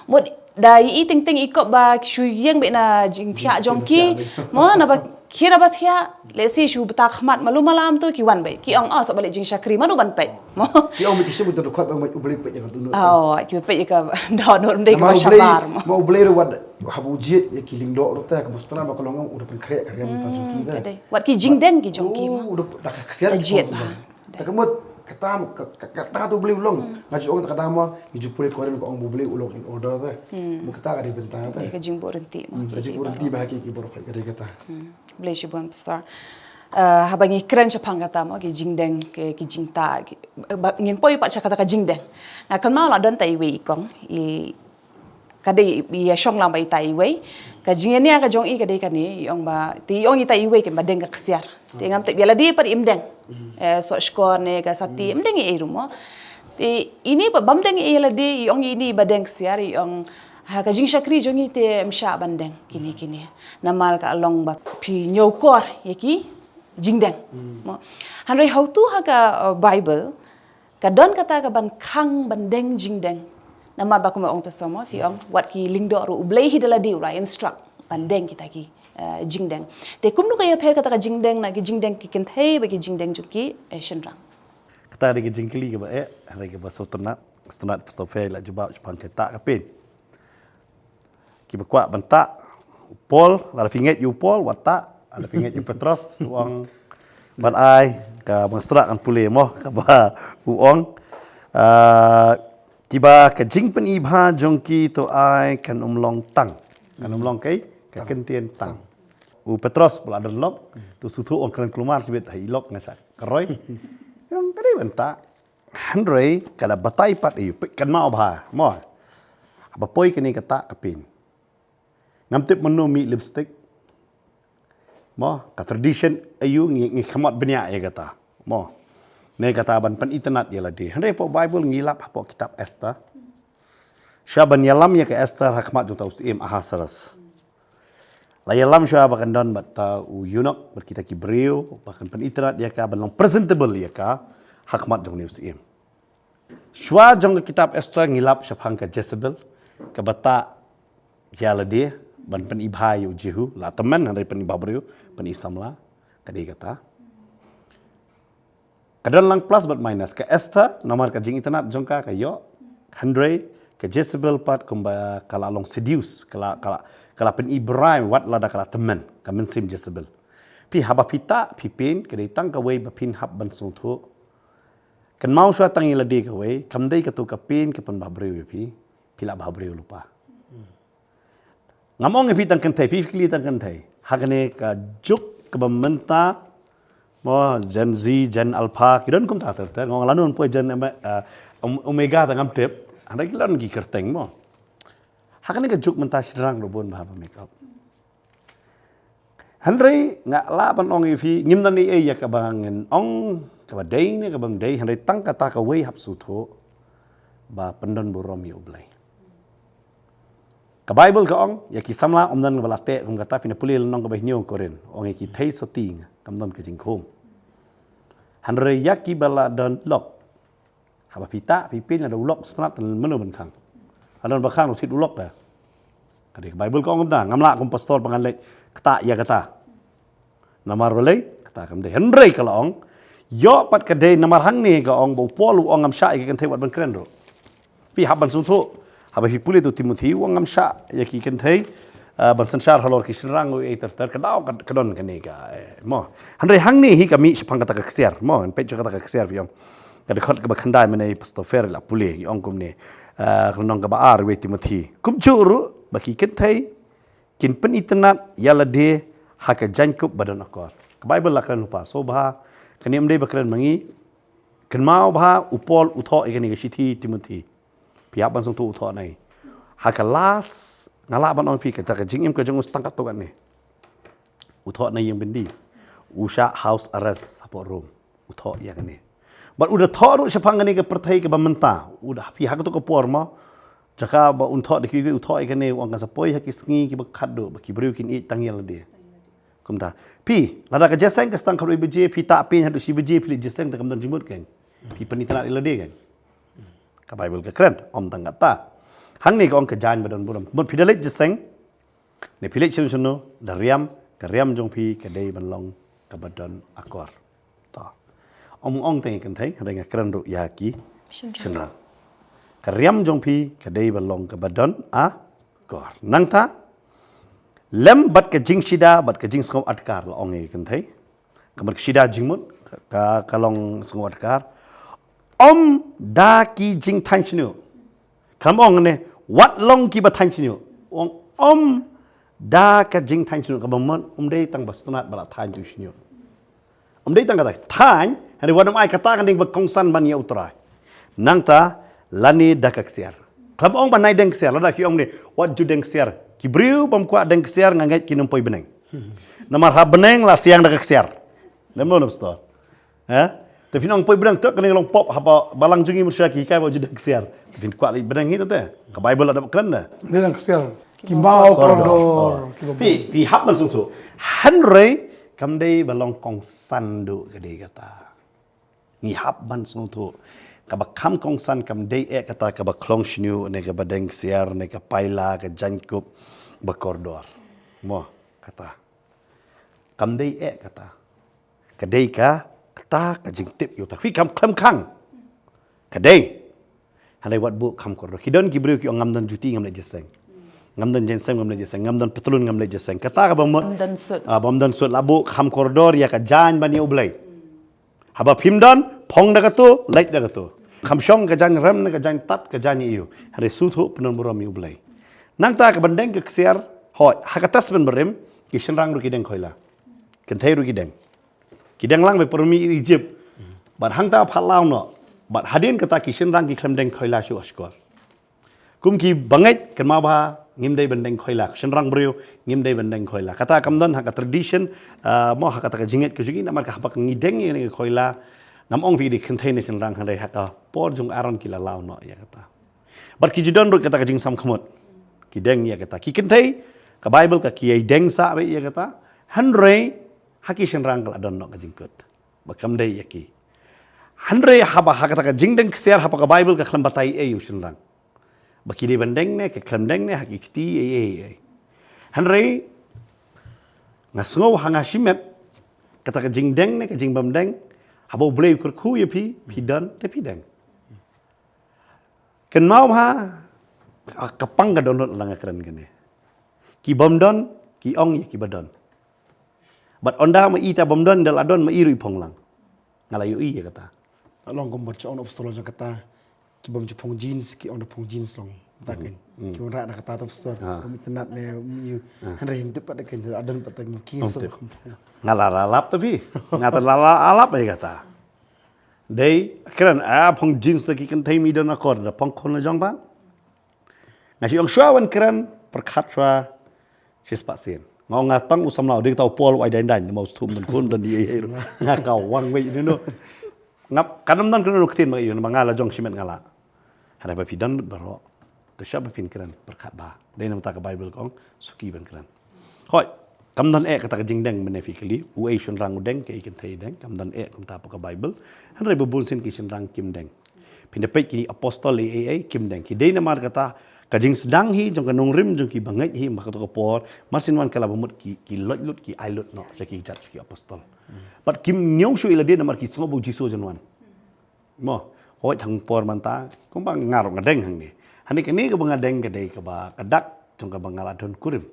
Mut da i teng teng i kop ba ki shu ïeng beit na jingthiah jong ki. Mo, naba ki naba thiah, lehse shu bta khmat malu malam to ki wan beit. Ki ong, oh, sop balei jingshakri, mano ban peit. Mo. Ki ong beit ki shu beit to dkhot ba U Blei peit ïa ka dohnud. Oh, ki peit ïa ka dohnud, ym dei kaba shabar mo. Namar U Blei, ma U Blei ruh wat haba u jied ïa ki lyngdoh ruh te, kaba sngewtynnat ba ka long u da pynkhreh ka riam ta jong ki te. Ka dei. Wat ki jingdeng ki jong ki mo. Oh, u da, da ka ksiar ki jied jong ki. Te ka mut kata, ka, ka, kata U Blei u long. Nga ju ong kata mo, ngi ju pule Korinth ka ong ba U Blei u long in order te. Mo kata ka dei bynta te. Ka jingbuh rynti mo. Hmm, ka jingbuh rynti ba ha ki, ki baroh ka dei kata. Hmm. Blei shibun Pastor. Eh, haba ngi kren shaphang kata mo, ki jingdeng, ki, ki jingtah, ki, ba, ngin poi pat sha kata ka jingdeng. Nga kynmaw la don ta iwei i kong, i ka dei i ïa shong lang bad ita iwei. Ka jingïania ka jong i ka dei kane, i ong ba, te i ong ita iwei kin ba deng ka ksiar. Te ngam tip ïa lade pat im deng. Eh, sohskor ne ka sati, im deng ei ei ruh mo. Te ine pat bym deng ei ei ïa lade, i ong ine ba deng ksiar, i ong ha ka jingshakri jong i te ym shah ban deng kine kine. Namar ka long ba phi ñiewkor ïa ki jingdeng. Mo. Hynrei hato ha ka, uh, Bible, ka don kata kaban khang ban deng jingdeng. Namar ba kumba ong Pastor mo, phi ong, wat ki lyngdoh ruh U Blei hi da lade u la instruct ban deng kita ki, eh, jingdeng. Te kumno ka ïapher kata ka jingdeng na ki jingdeng ki kynthei bad ki jingdeng jong ki, eh, shynrang. Kata dei ka jingkylli kaba eh, hynrei kaba sngewtynnat, sngewtynnat Pastor Faith la jubab shaphang kata ka pyn. Kiba kwah ban tah, u Paul, lada phi ngeit ïa u Paul, wat tah, lada phi ngeit ïa u Petros, u ong, ban ai, ka bang strak ngan pule mo, kaba u ong. Ah, kiba ka jingpyni bha jong ki to ai kan ym long tang. Kan ym long kaei, ka kyntien tang. U Petros ba la don lok, to sngewthuh ong kren kulmar shibit ha i lok nga sa ka roi. Ong ka dei ban tah. Hynrei ka la batai pat ïa u, peit kynmaw bha mo. Haba poi kane ka tah ka pyn, ngam tip mano mih lipstick. Mo, ka tradition aïu ngi, ngi khmot bniah ïa kata. Mo. Ne kata ban pynitynnat ïa lade. Hynrei hapoh Bible ngi lap hapoh kitab Esther. Sha ban ïalam ïa ka Esther ha khmat jong uta u syiem Ahasuerus. La ïalam shuwa ba kan don bad uta u eunuch bad kita ki briew ba kan pynitynnad ïa ka ban long presentable ïa ka ha khmat jong une u syiem. Shuwa jong ka kitab Esther ngi lap shaphang ka Jezebel, kaba tah ïa lade ban pynibha ïa u Jihu, la tymmen hynrei pynibha briew, pyni samla, ka dei kata. Ka don lang plus bad minus. Ka Esther, namar ka jingitynnad jong ka, ka ïoh. Hynrei ka Jezebel pat kumba ka la long seduce, ka la, ka la, ka la pynibrah wat lada ka la tymmen, ka mynsiem Jezebel. Phi, haba phi tah, phi pyn, ka dei tang kawei ba phin hap ban sngewthuh. Kynmaw shuwa tang ïa lade kawei, kam dei kato ka pyn ka pynbha briew ïa phi, phi la bha briew lypa. Ngam ong ïa phi tang kynthei, phi kylli tang kynthei. Ha kane ka juk kaba mynta, mo, Gen Z, Gen Alpha, ki don kumta ter ter. Nga ong lano poi Gen Ome-, eh, Om-, Omega tang ngam tip. Hynrei ki don ki kyrteng, mo. Ha kane ka juk mynta shynrang ruh bun bha ba make up. Hynrei nga lah ban ong ïa phi, ngim don ei ei ïa kaba ngin ong, kaba dei ne kaba ym dei, hynrei tang kata kawei hap sngewthuh ba pyndon burom ïa U Blei. Ka Baibl ka ong, ïa ki samla ym don ba la teh kum kata, phin pule lynnong kaba hynñiew Korinth, ong ïa ki thei sotti, kam don ka jingkhum. Hynrei ïa kiba la don lok, haba phi tah, phi pyn, lada u lok sngewtynnat, mano ban khang? Lada ban khang, u thied u lok da. Ka dei ka Baibl ka ong kumta, ngam lah kum pastor ba ngan leit ktah ïa kata. Namar balei, kata kam dei. Hynrei ka la ong, ïoh pat ka dei namar hangne ka ong ba u Paul u ong ngam shah ïa ki kynthei wat ban kren ruh. Phi hap ban sngewthuh, haba phi pule tu Timothy u ong ngam shah ïa ki kynthei, eh, ban synshar halor ki shynrang u ei ter ter, ka daw ka, ka don kane ka, eh, mo. Hynrei hangne hi ka mih shaphang kata ka ksiar, mo, peit shuwa kata ka ksiar phi ong. Ka dkhot kaba khyndai mynne Pastor Fer la pule, i ong kumne, eh, ka lynnong kaba ar wei Timothy. Kumjuh ruh, ba ki kynthei kin pynitynnad ïa lade ha ka jaiñkup ba don akor. Ka Baibl la kren lypa, sngewbha, kane ym dei ba kren ma ngi, kynmaw bha, u Paul u thoh ïa kane ka shithi Timothy. Phi hap ban sngewthuh u thoh na ngi. Ha ka last, nga lah ban ong phi kata ka jingim ka jong u tang katto katne. U thoh na ïing byndi. U shah house arrest hapoh Rome. U thoh ïa kane. Bad u da thoh ruh shaphang kane ka pyrthei kaba mynta. U da phi ha kato ka por mo. Jaka ba un thoh da kiwei kiwei u thoh ïa kane u ong kan sa poi ha ki sngi kiba khatduh ba ki briew kin ïeit tang ïa lade. Kumta. Phi, lada ka jingïaseng ka sdang khatwei baje, phi tah pyn haduh shi baje, phi leit jingïaseng te kam don jingmut kan. Phi pynitynnad ïa lade kan. Ka Baibl ka kren, ym tang kata. Hangne ka ong ka jaiñ ba don burom. Mut phi da leit jingïaseng, ne phi leit shano shano, da riam, ka riam jong phi ka dei ban long kaba don akor. To. Ym ong tang ïa ki kynthei, hynrei nga kren ruh ïa ki shynrang. Shynrang. Ka riam jong phi ka dei ban long kaba don akor. Nangta, lem bad ka jingshida, bad ka jingsngew adkar la ong ïa ki kynthei. Ka mut ka shida jingmut, ka, ka long sngew adkar. Ym da ki jingthaiñ shñiuh. Khlem ong ne, wat long kiba thaiñ shñiuh. Ong ym da ka jingthaiñ shñiuh, kaba mut, ym dei tang ba sngewtynnad ba la thaiñ tu shñiuh. Ym dei tang kata, thaiñ, hynrei wat ym ai kata ka dei ba kongsan ban ïa U Trai. Nangta, lane da ka ksiar. Khlem ong ban ai deng ksiar, lada ki ong ne, wat ju deng ksiar. Ki briew bym kwah deng ksiar, nga ngeit kin ym poi bneng. Namar ha bneng la siang da ka ksiar. Lem lo na pastor. Ha? Te phin ong poi bneng te kane long pop haba balang jong ngi mut sha ki hikai ba ju deng ksiar. Te phin kwah leit bneng hi te. Ka Baibl la dep kren da. Dei dang ksiar. Ki maw kordor. Kordor. Oh. Ki ba Phi, phi hap ban sngewthuh. Hynrei kam dei ba long kongsan duh ka dei kata. Ngi hap ban sngewthuh. Kaba kham kongsan kam dei eh kata kaba khlong shñiuh ne kaba deng ksiar ne ka paila ka jaiñkup ba kordor. Mo kata. Kam dei eh kata. Ka dei ka, kata ka jingtip ïa uta. Phi kam khlem khang. Ka dei. Hynrei wat buh kham kordor. Ki don ki briew ki ong ngam don juti ngam leit jingïaseng. Ngam don jingïaseng ngam leit jingïaseng. Ngam don patlun ngam leit jingïaseng. Kata kaba mut. Ngam don suit. Ah, bym don suit la buh kham kordor ïa ka jaiñ ban ïa U Blei. Haba phim don, phong da kato, leit da kato. Kham shong ka jaiñ rem ne ka jaiñ tat, ka jaiñ ïa u. Hynrei sngewthuh pyndon burom ïa U Blei. Nangta ka ban deng ka ksiar, hooid, ha ka Testament Barim, ki shynrang ruh ki deng khoila. Kynthei ruh ki deng. Ki deng lang ba pyrmi Egypt. Bad hangta pha law noh. Bad hadien kata ki shynrang ki khlem deng khoila shuh ha shkor. Kum ki bangeit kynmaw ba ngim dei ban deng khoila. Shynrang briew ngim dei ban deng khoila. Kata kam don ha ka tradition, ah, mo ha kata ka jingngeit ka jong ngi namar ka haba ngi deng ïa ka khoila. Ngam ong phi dei kynthei ne shynrang hynrei ha ka por jong Aaron ki la law noh ïa kata. Bad ki ju don ruh kata ka jingsam khmut. Ki deng ïa kata. Ki kynthei Ka Baibl ka ki ïai deng sah beit ïa kata. Hynrei ha ki shynrang ka la don noh ka jingkut ba kam dei ïa ki. Hynrei haba ha kata ka jingdeng ksiar haba ka Baibl ka khlem batai ei ïa u shynrang ba ki dei ban deng ne ka khlem deng ne ha ki kti ei ei ei. Hynrei nga sngew ha nga shimet kata ka jingdeng ne ka jingbym deng, haba U Blei u kyrkhu ïa phi, phi don te phi deng. Kynmaw bha, ka pang ka dohnud la nga kren kane. Ki bym don ki ong ïa ki ba don. Bad ynda ma i ta bym don, da la don ma i ruh i phong lang. Nga la ïohi ïa kata. Long kum ba jong apostol jong kata, ki bym ju phong jeans, ki ong da phong jeans long. Ta kan. Ki ong rah da kata ta apostol. Kum itynnad ne, um, ïa. Hynrei him tip pat da kan, da don pat ta ki. Nga la la lap ta phi. Nga ta la la lap ïa kata. Dei kren a phong jeans da ki kynthei mi don akor da phong khun la jong pat. Nga shu ong shuwa wan kren pyrkhat shuwa shispah sien. Nga ong nga tang u samla u dei kata u Paul u ai dang dang ma u sthum don khun don di ei ei. Nga ka wang wei ni no. Ngap kan ym don kren no ktien ma ïu ma nga la jong shimet nga la. Hynrei ba phi don baroh. Te shuwa ba phin kren pyrkhat ba. Dei namar ta ka Baibl ka ong suki ban kren. Hoi, kam don eh kata ka jingdeng mynne phi kylli, u ei shynrang u deng, ka ei kynthei deng, kam don eh kumta ha ka Baibl. Hynrei ba bun sien ki shynrang kim deng. Phin da peit kine apostol ei ei ei kim deng. Ki dei namar kata ka jingsdang hi jong ka nongrim jong ki bangeit hi ma kato ka por, mar sien wan ka la ba mut ki, ki loit lut ki ai lut noh sha ki jait sha ki apostol. Bad kim ñiew shuh ïa lade namar ki sngew ba u Jisu jan wan. Mo, hoi tang por mynta kumba nga ruh nga deng hangne. Hangne kane kaba nga deng ka dei kaba ka dak jong kaba nga la don kurim.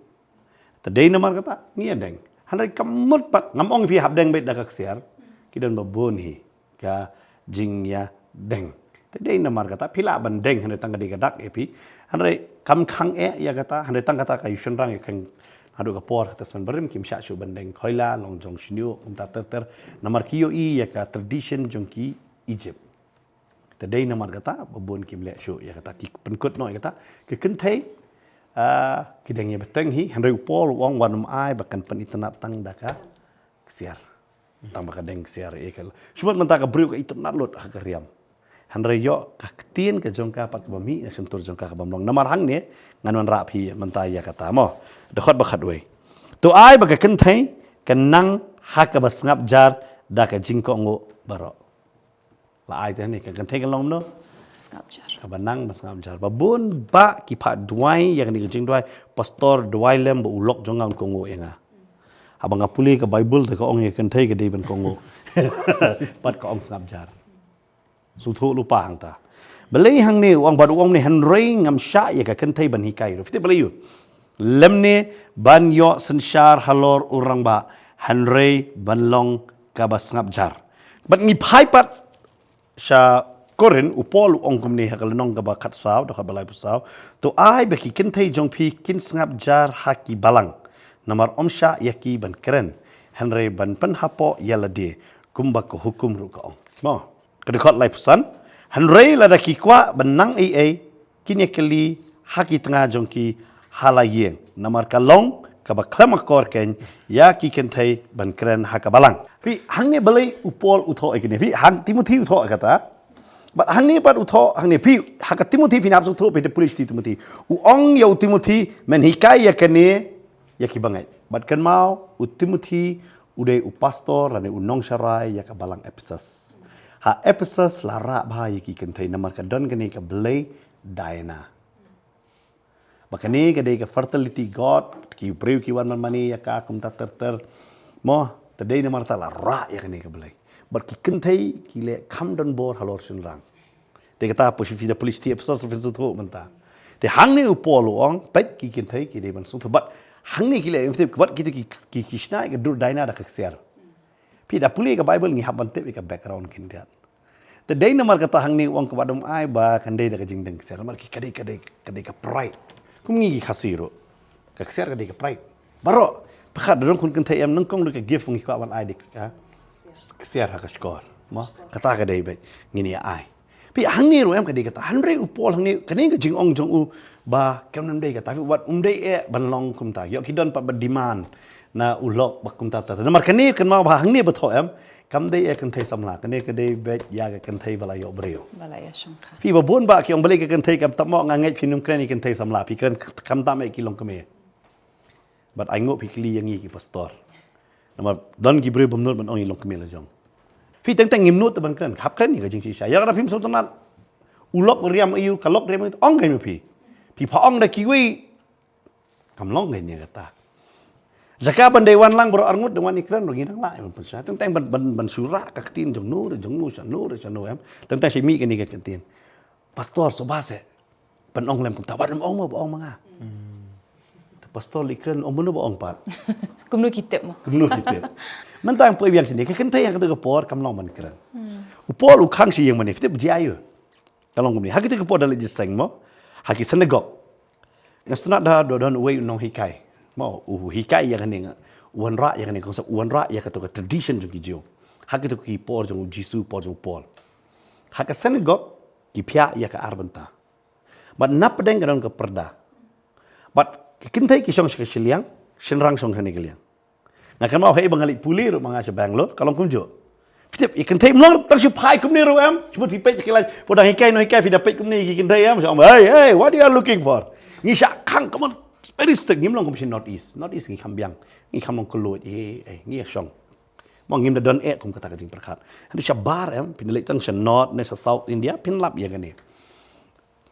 Te dei namar kata ngi ïa deng. Hynrei ka mut pat ngam ong phi hap deng beit da ka ksiar. Ki don ba bun hi ka jingïadeng. Te dei namar kata phi lah ban deng hynrei tang ka dei ka dak ïa phi. Hynrei kam khang eh ïa kata, hynrei tang kata ka ïu shynrang ïa khang haduh ka por ha Testament Barim kim shah shuh ban deng khoila long jong shñiuh kumta ter ter. Namar ki ïohi ïa ka tradition jong ki Egypt. Te dei namar kata ba bun kim leh shuh ïa kata, ki pynkut noh ïa kata. Ki kynthei, ah, ki deng ïa bteng hi, hynrei u Paul u ong wat ym ai ba kan pynitynnad tang da ka ksiar. Tang ba ka deng ksiar ïa ka. Shu mut mynta ka briew ka itynnad lut ha ka riam. Hynrei ïoh ka ktien ka jong ka pat kaba mih na shyntur jong ka ka bym long. Namar hangne ngan wanrah phi mynta ïa kata mo. Dkhot ba khatwei. To ai ba ka kynthei kan nang ha kaba sngap jar da ka jingkohnguh baroh. La ai te hangne ka kynthei kan long kumno? Sngap jar. Kaba nang ba sngap jar. Ba bun ba ki phah duwai ïa kane ka jingduwai, pastor duwai lem ba u lok jong nga un kohnguh ïa nga. Haba nga pule ka Baibl te ka ong ïa ka kynthei ka dei ban kohnguh. Bad ka ong sngap jar. Sngewthuh lypa hangta. Balei hangne u ong bad u ong ne hynrei ngam shah ïa ka kynthei ban hikai ruh. Phi tip balei ïoh. Lymne ban ïoh synshar halor u rangbah hynrei ban long kaba sngap jar. Bad ngi phai pat sha Korinth u Paul u ong kumne ha ka lynnong kaba khatsaw, dkhot ba laiphew saw. To ai ba ki kynthei jong phi kin sngap jar ha ki balang. Namar ym shah ïa ki ban kren. Hynrei ban pynhapoh ïa lade. Kumba ka hukum ruh ka ong. Mo. Ka dkhot laiphew san. Hynrei lada ki kwah ban nang ei ei kin ïa kylli ha ki tnga jong ki ha la ïing. Namar ka long kaba khlem akor kein ïa ki kynthei ban kren ha ka balang. Phi hangne balei u Paul u thoh ïa kine. Phi hang Timothy u thoh ïa kata. Bad hangne pat u thoh hangne phi ha ka Timothy phi nap sngewthuh phi te pule sha Timothy. U ong ïa u Timothy men hikai ïa kane ïa ki bangeit. Bad kynmaw u Timothy u dei u pastor lane u nongsharai ïa ka balang Ephesus. Ha Ephesus la rah bha ïa ki kynthei namar ka don kane ka blei Diana. Ba kane ka dei ka fertility god, ki briew ki wan man mane ïa ka kumta ter ter. Mo, te dei namar ta la rah ïa kane ka blei. Bad ki kynthei ki leh kham don bor halor shynrang. Te kata phi, phi da pule sha Ephesus phin sngewthuh mynta. Te hangne u Paul u ong peit ki kynthei ki dei ban sngewthuh bad hangne ki leh, bad kito ki, ki, ki shna ïa ka dur Diana da ka ksiar. Phi da pule ka Baibl ngi hap ban tip ïa ka background khyndiat. Te dei namar kata hangne u ong kaba dum ai ba kan dei da ka jingdeng ksiar namar ki ka dei, ka dei, ka dei ka pride. Kum ngi ki Khasi ruh. Ka ksiar ka dei ka pride. Baroh pyrkhat da dang khun kynthei em nyngkong da ka gift ngi kwah ban ai dei ka ksiar ha ka shkor. Mo, kata ka dei beit ngin ïa ai. Phi hangne ruh em ka dei kata. Hynrei u Paul hangne kane ka jingong jong u ba kam dei kata. Phi wat um dei eh ban long kumta. Ïoh ki don pat ba demand na u lok ba kumta ta. Namar kane kynmaw ba hangne ba thoh em kam dei eh kynthei samla. Kane ka dei beit ïa ka kynthei ba la ïoh briew. Ba la ïa shongkha. Phi ba bun ba ki ong balei ka kynthei kam tam mo nga ngeit phi nym kren ïa kynthei samla. Phi kren kam tam eh ki long kmie. Bad ai nguh phi kylli ïa ngi ki pastor. Namar don ki briew bym nud ban ong i long kmie la jong. Phi teng teng ngim nud te ban kren, hap kren ïa ka jingshisha. Ïa ka da phim sngewtynnat. U lok u riam ïa u, ka lok riam ïa u, ong kein ma phi. Phi pha ong da kiwei, kam long kein ïa kata. Jaka ban dei wan lang baroh arngut, dang wan ïa kren ruh ngi dang lah ïa ban pynshai. Teng teng ban ban ban shu rah ka ktien jong no re jong no, sha no re sha no em. Teng teng sha mih kane ka ktien. Pastor, sngewbha seh ban ong lem kumta, wat ym ong mo, ba ong ma nga. Te pastor leit kren, ong mano ba ong pat. Kumno ki tip mo. Kumno ki tip. Mynta nga poi biang shane, ka kynthei ha katu ka por kam long ban kren. U Paul u khang sha ïing mane, phi tip jia ïa u. Ka long kumne, ha katu ka por da leit jingïaseng mo, ha ki synagog. Nga sngewtynnat da don uwei u nonghikai. Mo, u hikai ïa kane, u wanrah ïa kane, kong sa u wanrah ïa katu ka tradition jong ki Jiw. Ha katu ki por jong u Jisu, por jong u Paul. Ha ka synagog ki phiah ïa ka ar bynta. Bad napdeng ka don ka pyrda. Bad ki kynthei ki shong sha ka shiliang, shynrang shong ha kane ka liang. Nga kynmaw hei ba nga leit pule ruh ma nga sha Bangalore, ka long kumjuh. Phi tip, i kynthei mlong tang shu phai kumne ruh em. Shu mut phi peit ki lai, po dang hikai nonghikai phi da peit kumne ki kynthei em. Shu ong, hey, hey, what you are looking for? Ngi shah khang, come on, very strict, ngim long kum sha North East. North East ngi kham biang, ngi kham long kylluid, eh, eh, ngi ïa shong. Mo ngim da don eh kum kata ka jingpyrkhat. Hynrei shabar em, phin leit tang sha North ne sha South India, phin lap ïa kane.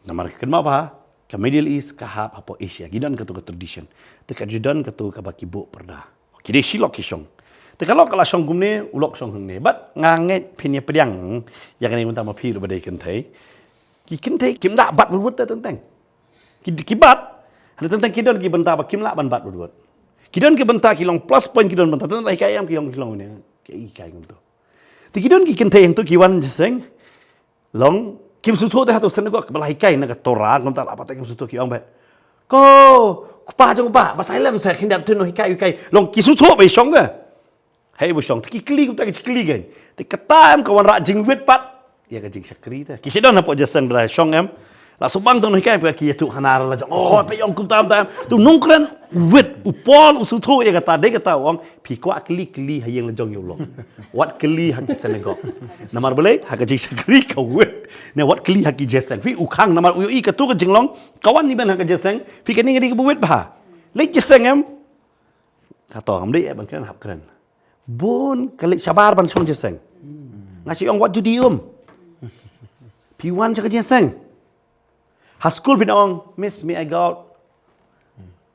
Namar kynmaw ba ka Middle East ka hap hapoh Asia, ki don katu ka tradition. Te ka ju don katu kaba ki buh pyrda. Ki dei shi lok ki shong. Te ka lok ka la shong kumne, u lok shong hangne. Bad nga ngeit phin ïa pdiang ïa kane mynta ma phi ruh ba dei kynthei. Ki kynthei kim da bat wut wut te teng teng. Ki, ki bat, hynrei teng teng ki don ki bynta ba kim lah ban bat wut wut. Ki don ki bynta ki long plus point, ki don bynta teng teng hikai em ki long, ki long ne. Ki hikai kumtu. Te ki don ki kynthei hangtu ki wan jingïaseng. Long, kim sngewthuh te ha tu synagog ba la hikai na ka Torah, kumta la pat te kim sngewthuh ki ong bad. Ko, kpa jong ba, batai lem sa, khyndiat tu nonghikai, hikai. Long ki sngewthuh ba i shong ka. Hei ba shong, te ki kylli kumta ki kylli kein. Te kata em ka wanrah jingwit pat ïa ka jingshakri te. Ki shu don hapoh jingïaseng ba la shong em. La shu bang tu nonghikai ba ki ïathuh khana la jong. Oh, phi ong kumta kumta em. Tu nongkren wit, u Paul u sngewthuh ïa kata, dei kata u ong. Phi kwah kylli, kylli ha ïing la jong ïa u lok. Wat kylli ha ki synagog. Namar balei, ha ka jingshakri ka wit. Ne wat kylli ha ki jingïaseng. Phi u khang namar u ïohi katu ka jinglong. Ka wan ni ban ha ka jingïaseng. Phi kane ka dei kaba wit bha. Leit jingïaseng em. Kato ngam dei eh ban kren, hap kren. Bun ka leit shabar ban shong jingïaseng. Nga shu ong wat judi um. Phi wan sha ka jingïaseng. Ha skul phin ong, Miss, may I go out?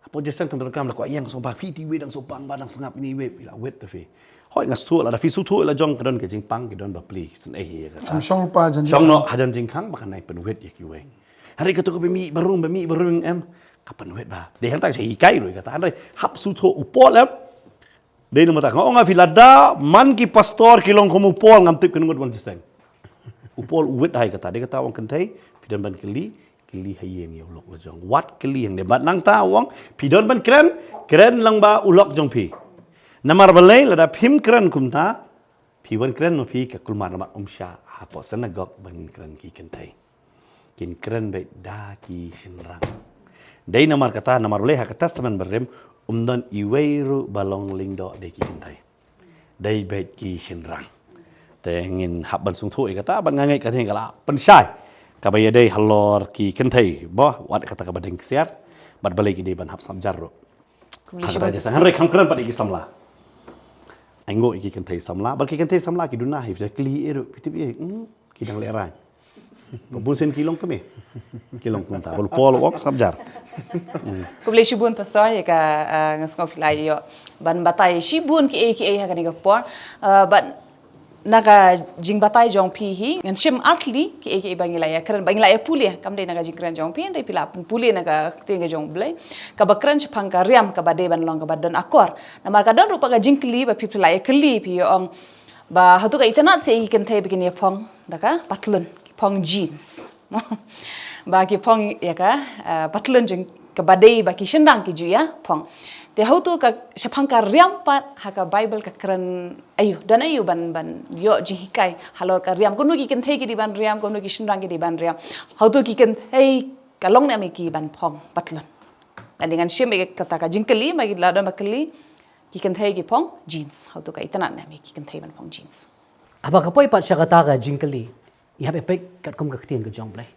Hapoh jingïaseng tang donkam la kwah ïeng sngewbha, phi te iwei dang sngewbha ba dang sngap ine iwei, phi la wit te phi. Hooid nga sngewthuh lada phi sngewthuh la jong ka don ka jingpang, ka don bapli, sngewsih ïa kata. Shong noh hajan jingkhang ba kan nai pynwit ïa kiwei. Hynrei katu kaba mih ba rung, ba mih ba rung em, ka pynwit ba. Dei hangta sha hikai ruh kata, hynrei hap sngewthuh u Paul em. Dei namar kata nga ong ha phi lada man ki pastor ki long kum u Paul ngam tip kin ngut wan jingïaseng. U Paul u wit hai kata, dei kata u ong kynthei, phi don ban kylli, kylli ha ïing ïa u lok la jong. Wat kylli hangne, bad nangta u ong phi don ban kren, kren lang ba u lok jong phi. Namar balei lada phim kren kumta, phi wan kren ma phi ka kulmar namar um shah hapoh synagog ban kren ki kynthei. Kin kren beit da ki shynrang. Dei namar kata, namar balei ha ka Testament Barim um don iwei ruh ba long lyngdoh da ki kynthei. Dei beit ki shynrang. Te ngin hap ban sngewthuh ïa kata, bad nga ngeit kata ka la pynshai kaba ïadei halor ki kynthei, ba wat kata kaba deng ksiar, bad balei ki dei ban hap sngap jar ruh. Hynrei kham kren pat ïa ki samla. Ai nguh ïa ki kynthei samla, bad ki kynthei samla ki duna hi, phi kylli ïa ruh, phi tip ïa, hmm, ki dang lehraiñ. Ba bun sien ki long kmie. Ki long kumta, ba u Paul u ong sngap jar. Khublei shibun pastor ïa ka, ah, nga sngew phi la ïoh ban batai shibun kiei kiei ha kane ka por. Ah, bad na ka jingbatai jong phi hi ngan shim ar tylli kiei kiei ba ngi la ïa kren, ba ngi la ïa pule, kam dei na ka jingkren jong phi, hynrei phi la pynpule na ka ktien ka jong U Blei. Kaba kren shaphang ka riam kaba dei ban long kaba don akor. Namar ka don ruh pat ka jingkylli ba phi, phi la ïa kylli, phi ïa ong ba hato ka itynnad seh ïa ki kynthei ba kin ïa phong da ka patlun, ki phong jeans. Ba ki phong ïa ka, ah, patlun jong kaba dei ba ki shynrang ki ju ïa phong. Te hato ka shaphang ka riam pat ha ka Baibl ka kren aiu, don aiu ban, ban ïoh jinghikai halor ka riam. Kumno ki kynthei ki dei ban riam, kumno ki shynrang ki dei ban riam. Hato ki kynthei ka long ne em ïa ki ban phong patlun. Ngan dei ngan shim ïa kata ka jingkylli, ma ki la don ba kylli, ki kynthei ki phong jeans. Hato ka itynnad ne em ïa ki kynthei ban phong jeans. Haba ka poi pat sha kata ka jingkylli, ngi hap ïa peit katkum ka ktien ka jong U Blei.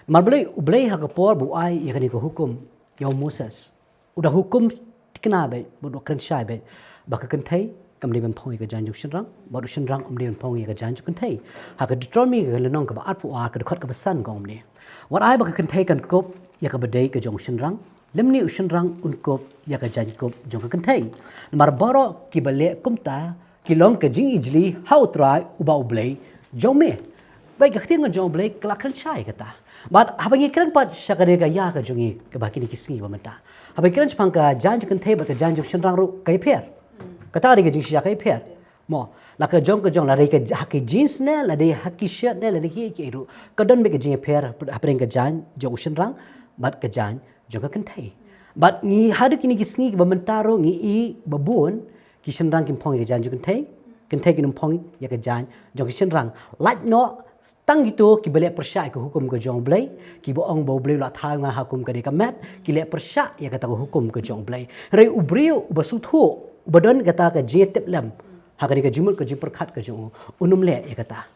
Namar U Blei, U Blei ha ka por ba u ai ïa kane ka hukum ïa u Moses, u da hukum thikna beit, bad u kren shai beit ba ka kynthei kam dei ban phong ïa ka jaiñ jong u shynrang, bad u shynrang um dei ban phong ïa ka jaiñ jong ka kynthei. Ha ka Deuteronomy ka lynnong kaba arphew ar, ka dkhot kaba san ka ong kumne: Wat ai ba ka kynthei kan kup ïa kaba dei ka jong u shynrang, lymne u shynrang un kup ïa ka jaiñkup jong ka kynthei. Namar baroh kiba leh kumta ki long ka jingijli ha U Trai uba U Blei jong me. Bad ka ktien ka jong U Blei ka la kren shai kata. Bad haba ngi kren pat sha kane ka ïa ka jong ngi kaba kine ki sngi ba mynta, haba ngi kren shaphang ka jaiñ jong ka kynthei bad ka jaiñ jong u shynrang ruh ka ïapher. Kata ka dei ka jingshisha, ka ïapher. Mo, la ka jong ka jong, la dei ka ha ki jeans ne, la dei ha ki shirt ne, la dei ki ki ruh, ka don beit ka jingïapher hapdeng ka jaiñ jong u shynrang bad ka jaiñ jong ka kynthei. Bad ngi haduh kine ki sngi kiba mynta ruh ngi i ba bun ki shynrang kim phong ïa ka jaiñ jong ka kynthei, kynthei kin ym phong ïa ka jaiñ jong ka shynrang. Lait noh tang kito kiba leh pyrshah ïa ka hukum ka jong U Blei, kiba ong ba U Blei u la thaw nga ha kum ka dei ka met, ki leh pyrshah ïa kata ka hukum ka jong U Blei. Hynrei u briew uba sngewthuh, uba don kata ka jingïatiplem ha ka dei ka jingmut ka jingpyrkhat ka jong u, un ym leh ïa kata.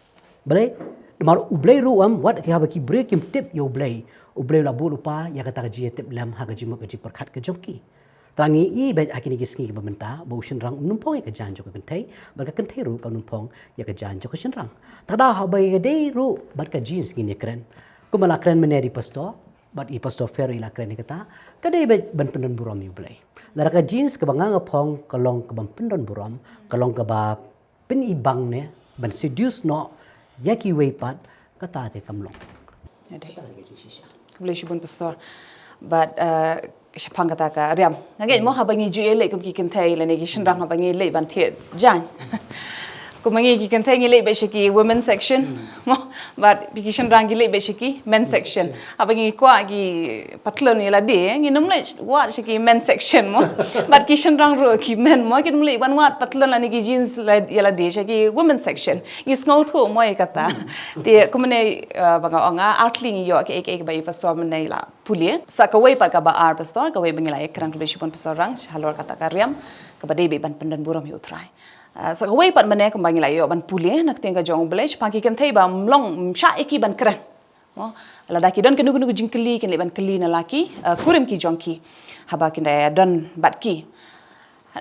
Balei? Namar U Blei ruh um, wat ki haba ki briew kim tip ïa U Blei, U Blei u la buh lypa ïa kata ka jingïatiplem ha ka jingmut ka jingpyrkhat ka jong ki. Te ngi i beit ha kine ki sngi kiba mynta ba u shynrang um nym phong ïa ka jaiñ jong ka kynthei, bad ka kynthei ruh kam nym phong ïa ka jaiñ jong ka shynrang. Te da haba ïadei ruh bad ka jeans ngin ïakren, kumba la kren mynne da i pastor, bad i pastor Pharaoh i la kren ïa kata, ka dei beit ban pyndon burom ïa U Blei. Lada ka jeans kaba nga nga phong ka long kaba pyndon burom, ka long kaba pynibang ne ban seduce noh ïa kiwei pat, kata te kam long. Ade. Kata ka dei ka jingshisha. Khublei shibun pastor. Bad uh, shaphang kata ka riam, nga ngeit mo haba ngi ju ïaleh kum ki kynthei lane ki shynrang haba ngi leh ban thied jaiñ, kum ma ngi ki kynthei ngi leh beit sha ki women section, mo, bad ki shynrang ki leh beit sha ki men section. Haba ngi kwah ki patlun ïa lade, ngin ym leit wad sha ki men section mo. Bad ki shynrang ruh ki men mo, kin ym leit ban wad patlun lane ki jeans la, ïa lade sha ki women section. Ngi sngewthuh mo ïa kata. Te kumne, uh, ba nga ong, ah, ar tylli ngi ïoh kaei kaei kaba i pastor mynne i la pule. Sa kawei pat kaba ar pastor, kawei ba ngi la ïakren, khublei shibun pastor Rang, halor kata ka riam kaba dei beit ban pyndon burom ïa U Trai. Uh, sa kawei pat mynne kumba ngi la ïoh ban pule na ka ktien ka jong U Blei shaphang ki kynthei ba ym long, ym shah ïa ki ban kren. Mo, lada ki don kano kano ka jingkylli kin leit ban kylli na la ki, uh, kurim ki jong ki haba kin da ïadon bad ki.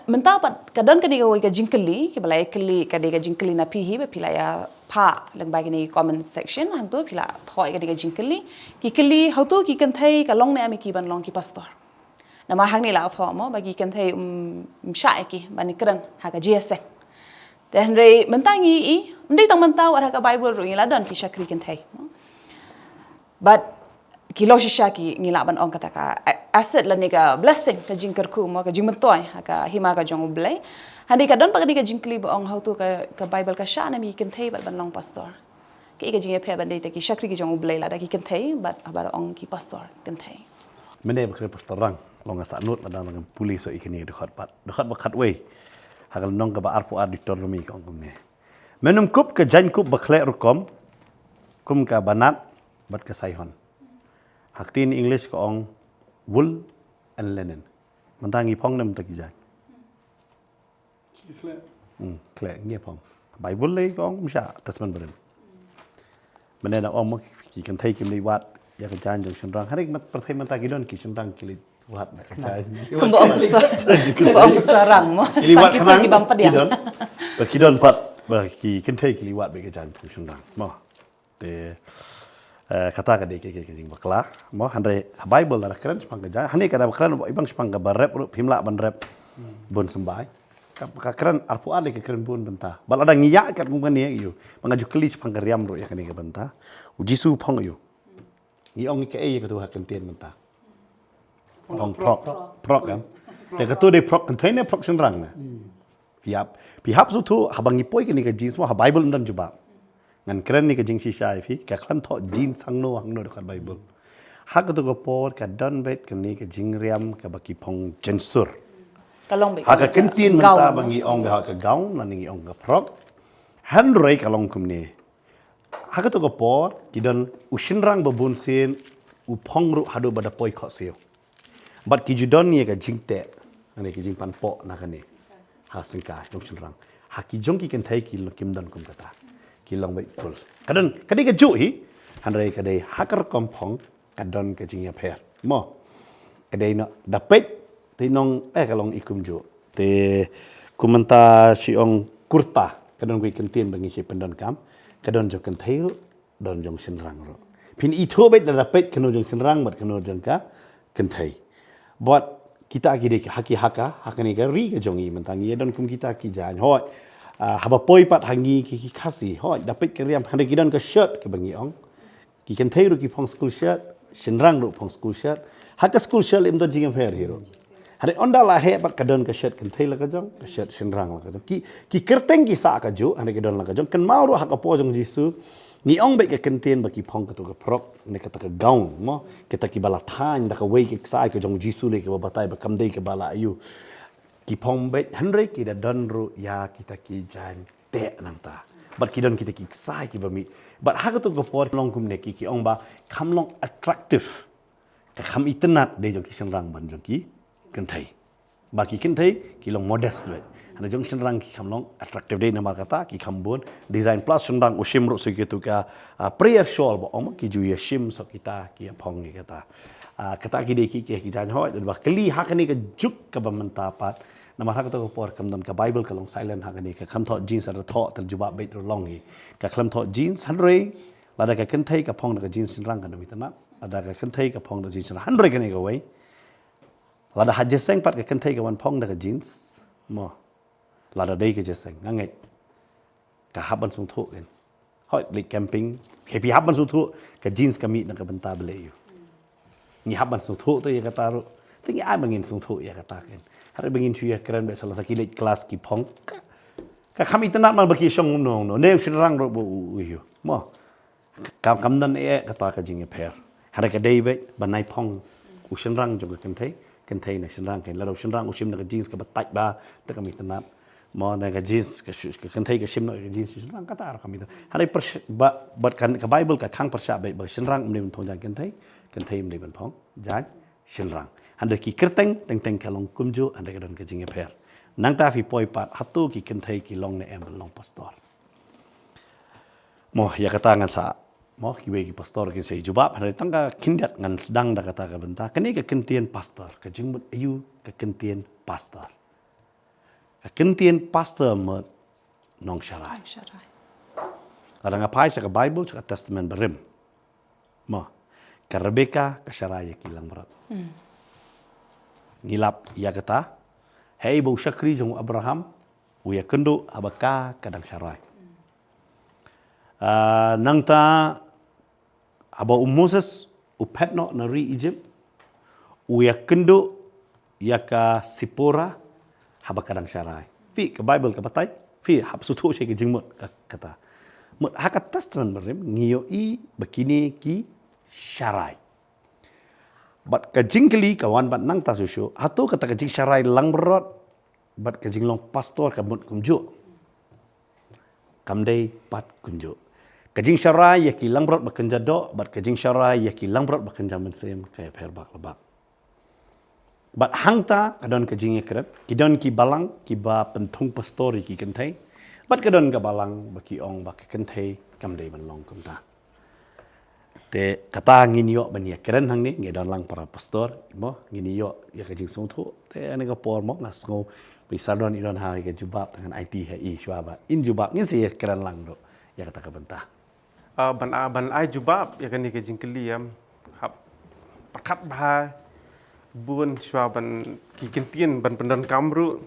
Mynta pat ka don kane kawei ka jingkylli, kiba la ïakylli, ka dei ka jingkylli na phi hi ba phi la ïa phah lyngba kine ki comment section, hangto phi la thoh ïa kane ka jingkylli. Ki kylli, hato ki kynthei ka long ne em ïa ki ban long ki pastor. Namar hangne la thoh mo ba ki kynthei ym, ym shah ïa ki ban kren ha ka jingïaseng. Te hynrei mynta ngi i, ym dei tang mynta, wat ha ka Bible ruh ngi la don ki shakri kynthei. Bad ki long shisha ki, ngi lah ban ong kata ka a-, asset lane ka blessing, ka jingkyrkhu mo, ka jingmyntoi ha ka hima ka jong U Blei. Hynrei ka don pat kane ka jingkylli ba ong hato ka, ka Bible ka shah ne em ïa ki kynthei bad ban long pastor. Kaei ka jingïapher ban dei te ki shakri ki jong U Blei lada ki kynthei bad haba ong ki pastor kynthei. Mynne ba kren pastor Rang, long nga sahnud lada ngam pule shuh ïa kane ka dkhot pat. Dkhot ba khatwei ha ka lynnong kaba arphew ar Deuteronomy ka ong kumne: Men ym kup ka jaiñkup ba khleh rukom kum ka banat bad ka saihon. Ha ka ktien English ka ong wool and linen. Mynta ngi phong ne em mynta ki jaiñ? Ki khleh. Hmm, khleh ngi phong. Bible lei ka ong ym shah, Testament Barim. Mynne da ong mo ki kynthei kim leit wad ïa ka jaiñ jong shynrang. Hynrei mat pyrthei mynta ki don ki shynrang ki leit wad ïa ka jaiñ. Kumba ong pastor, kumba ong pastor Rang mo. Ki leit wad khnang ki bam pat ïa. Ki don. Ba ki don pat, ba ki kynthei ki leit wad ïa ka jaiñ jong shynrang mo. Te, eh, kata ka dei ka, ka, ka jingbakla mo, hynrei ha Bible la kren shaphang ka jaiñ. Hangne ka da ba kren i bang shaphang kaba rep ruh, phim lah ban rep bun symbai. Ka, ka kren arphew ar lei, ka kren bun bynta. Bad lada ngi ïa katkum kane ïa u, ba nga ju kylli shaphang ka riam ruh ïa kane ka bynta. U Jisu u phong ïa u. Ngi ong kaei ïa katu ha kyntien mynta? Phong phrok. Phrok em. Te katu dei phrok kynthei ne phrok shynrang ne? Phi hap, phi hap sngewthuh, haba ngi poi kane ka jeans mo, ha Bible ym don jubab. Ngan kren ïa ka jingshisha ïa phi, ka khlem thoh jeans hangno hangno dkhot Bible. Ha katu ka por ka don beit kane ka jingriam kaba ki phong jaiñsur. Ka long beit ha ka kyntien mynta ba ngi ong ka, ha ka gown lane ngi ong ka phrok. Hynrei ka long kumne. Ha katu ka por ki don u shynrang ba bun sien u phong ruh haduh ba da poi khohsiew. Bad ki ju don ïa ka jingteh, ane ki jingpanpoh na kane. Ha syngkai jong shynrang. Ha ki jong ki kynthei ki long, kim don kum kata. Ki long beit full. Ka don, ka dei kajuh hi, hynrei ka dei ha ka rukom phong ka don ka jingïapher. Mo. Ka dei noh da peit Te nong, eh, ka long i kumjuh. Te kumta shi ong kurta, ka don kawei ka kyntien ba ngi shait pyndonkam, ka don jong kynthei ruh, don jong shynrang ruh. Phin ithuh beit lada peit kano jong shynrang bad kano jong ka kynthei. Bad kita ki dei ha ki ha ka, ha kane ka ri ka jong ngi mynta ngi don kum kita ki jaiñ. Hooid, ah, haba poi pat ha ngi ki, ki Khasi. Hooid, da peit ka riam, hynrei ki don ka shirt kaba ngi ong. Ki kynthei ruh ki phong school shirt, shynrang ruh phong school shirt. Ha ka school shirt leh ym don jingïapher hi ruh. Hynrei ynda la heh pat ka don ka shirt kynthei la ka jong, ka shirt shynrang la ka jong. Ki, ki kyrteng ki sah kajuh, hynrei ki don la ka jong. Kynmaw ruh ha ka por jong Jisu, ngi ong beit ka kyntien ba ki phong kato ka frock, ne kata ka gown, mo. Kita kiba la thaiñ da kawei ka ksai ka jong Jisu lei kaba batai ba kam dei kaba la aïu. Ki phong beit hynrei ki da don ruh ïa kita ki jaiñ teh nangta. Bad ki don kita ki ksai kiba mih. Bad ha kato ka por long kumne ki, ki ong ba kham long attractive. Ka kham itynnad dei jong ki shynrang ban jong ki kynthei. Ba ki kynthei ki long modest beit. Hynrei jong shynrang ki kham long attractive dei namar kata ki kham bun design plus shynrang u shim ruh sa kito ka, ah, prayer shawl ba ong ki ju ïa shim sa kita ki ïa phong ïa kata. Ah, kata ki dei ki, ki, ki jaiñ hooid, ba kylli ha kane ka juk kaba mynta pat. Namar ha kato ka por kam don ka Bible ka long silent ha kane ka khlem thoh jeans lada thoh te jubab beit ruh long hi. Ka khlem thoh jeans hynrei lada ka kynthei ka phong da ka jeans shynrang kan ym itynnad. Lada ka kynthei ka phong da jeans shynrang hynrei kane kawei. Lada ha jingïaseng pat ka kynthei ka wan phong da ka jeans. Mo. Lada dei ka jingïaseng nga ngeit ka hap ban sngewthuh kan. Hooid, leit camping. Ka phi hap ban sngewthuh, ka jeans ka mih na ka bynta ba leh aïu. Ngi hap ban sngewthuh te ïa kata ruh. Te ngi ai ba ngin sngewthuh ïa kata kan. Hynrei ba ngin shu ïakren beit sa la sa ki leit klas ki phong. Ka, ka kham itynnad man ba ki shong kumno kumno. Ne u shynrang ruh ba u, u ïoh. Mo. Kam, kam don eh kata ka jingïapher. Hynrei ka dei beit ba nai phong u shynrang jong ka kynthei, kynthei na shynrang kan. Lada u shynrang u shim na ka jeans kaba tight bha, te kam itynnad. Mo na ka jeans, ka shu-, ka kynthei ka shim na ka jeans shynrang kata ruh kam itynnad. Hynrei pyrsh-, ba, bad kan ka Bible ka khang pyrshah beit ba shynrang ym dei ban phong jaiñ kynthei, kynthei ym dei ban phong jaiñ shynrang. Hynrei ki kyrteng teng teng ka long kumjuh, hynrei ka don ka jingïapher. Nangta phi poi pat hato ki kynthei ki long ne em ban long pastor. Mo ïa kata ngan sa, mo kiwei ki pastor kin sa ïa jubab, hynrei tang ka khyndiat ngan sdang da kata ka bynta. Kane ka kyntien pastor, ka jingmut aïu ka kyntien pastor. Ka kyntien pastor mut nongsharai. Nongsharai. Lada nga phai sha ka Bible, sha ka Testament Barim. Mo, ka Rebecca ka sharai ïa ki langbrot. Hmm. Ngi lap ïa kata. Hei ba u shakri jong u Abraham, u ïakynduh haba ka, ka dang sharai. Ah, nangta haba u Moses u phet noh na ri Egypt, u ïakynduh ïa ka Sipora haba ka dang sharai. Phi ka Bible ka batai, phi hap sngewthuh shi ka jingmut ka, kata. Mut ha ka Testament Barim ngi ïohi ba kine ki sharai. Bad ka jingkylli ka wan bad nangta shuh shuh, hato kata ka jingsharai langbrot bad ka jinglong pastor ka mut kumjuh? Kam dei pat kumjuh. Ka jingsharai ïa ki langbrot ba kynja doh bad ka jingsharai ïa ki langbrot ba kynja mynsiem ka ïapher bak la bak. Bad hangta ka don ka jingïakren, ki don ki balang kiba pynthung pastor ïa ki kynthei. Bad ka don ka balang ba ki ong ba ka kynthei kam dei ban long kumta. Te kata ngin ïoh ban ïakren hangne, ngi don lang para pastor, mo, ngin ïoh ïa ka jingsngewthuh. Te ha kane ka por mo nga sngew ba i Sardon i don ha ka jubab, te ngan aiti ha i shuwa ba in jubab, ngin sa ïakren lang ruh ïa kata ka bynta. Ah, ban, ah, ban ai jubab ïa kane ka jingkylli, em, hap pyrkhat bha bun shuwa ban ki kyntien ban pyndonkam ruh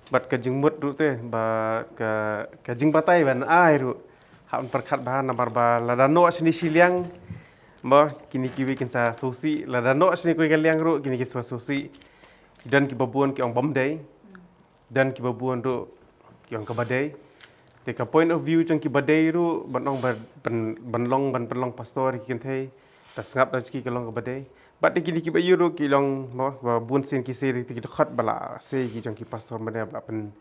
bad ka jingmut ruh te ba ka, ka jingbatai ban ai ruh. Hap pyrkhat bha namar ba lada noh shane shiliang ba kine kiwei kin sa sngewsih, lada noh shane kawei ka liang ruh kine kin sa sngewsih. Don kiba bun ki ong bym dei. Don kiba bun ruh ki ong kaba dei. Te ka point of view jong kiba dei ruh ban ong ba, ban, ban long, ban pynlong pastor ïa ki kynthei, da sngap da jong ki ka long kaba dei. Bad te kine kiba ïoh ruh ki long mo ba bun sien ki sei ki dkhot ba la sei ki jong ki pastor mynne ba la pyn,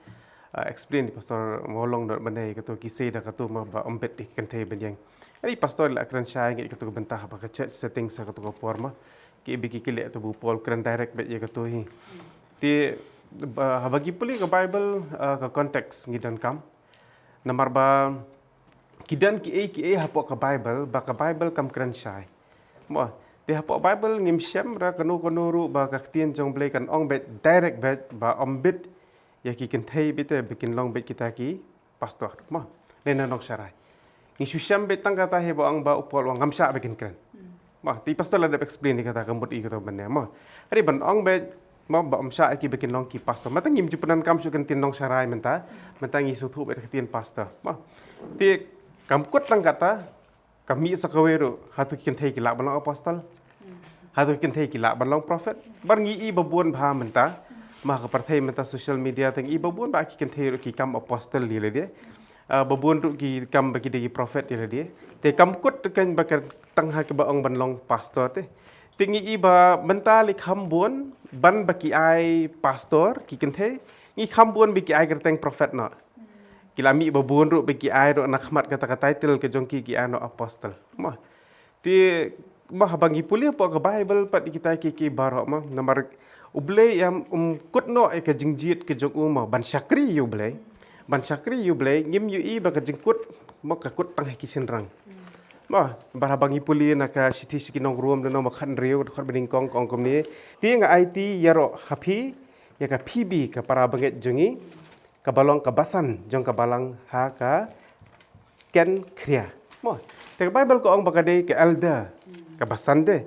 ah, explain ïa i pastor Mawlong noh mynne kato ki sei da kato mo ba ym bit ïa ki kynthei ban ïeng. Ani pastor la kren shai ïa kato ka bynta haba ka church setting sa kato ka por mo. Ki ba ki kylli ïa to ba u Paul kren direct beit ïa kato hi. Te ba, haba ki pule ka Bible, ah, ka context ngi donkam. Namar ba ki don kiei kiei hapoh ka Bible ba ka Bible kam kren shai. Mo, Te hapoh Bible ngim shem ruh kano kano ruh ba ka ktien jong U Blei kan ong beit direct beit ba ym bit ïa ki kynthei beit te ba kin long beit kita ki pastor. Mo, lane nongsharai. Ngi shu shem beit tang kata hi ba ong ba u Paul u ong ngam shah ba kin kren. Mo, te pastor la dep explain ïa kata ka mut ïa kata ban ïa mo. Hynrei ban ong beit mo ba ym shah ïa ki ba kin long ki pastor. Mynta ngim ju pyndonkam shuh ka ktien nongsharai mynta. Mynta ngi shu thuh beit ka ktien pastor. Mo. Te kam kut tang kata, ka mih sa kawei ruh, hato ki kynthei ki lah ban long apostle? Hato ki kynthei ki lah ban long prophet? Bad ngi i ba bun bha mynta, mo ha ka pyrthei mynta social media te ngi i ba bun bha ki kynthei ruh ki kam apostle ïa lade. Ah, ba bun ruh ki kam ba ki dei ki prophet ïa lade. Te kam kut te kan ba ka tang ha ki ba ong ban long pastor te. Te ngi i ba mynta lei kham bun, ban ba ki ai pastor, ki kynthei, ngi kham bun ba ki ai kyrteng prophet noh. Ki la mih ba bun ruh ba ki ai ruh na khmat kata ka title ka jong ki ki ai noh apostle. Mo. Te mo haba ngi pule hapoh ka Bible pat ïa kita ki ki baroh mo. Namar U Blei ïa um kut noh ïa ka jingjied ka jong u mo ban shakri ïa U Blei. Ban shakri ïa U Blei ngim ïohi ba ka jingkut mo ka kut tang ha ki shynrang. Mo, bad haba ngi pule na ka shithi sha ki nong Rom lynnong ba khathynriew dkhot ba nyngkong ka ong kumne. Te nga aiti ïaroh ha phi ïa ka Phoebe ka para bangeit jong ngi, kaba long ka basan jong ka balang ha ka Kenkhria. Mo, te ka Bible ka ong ba ka dei ka elder, ka basan te.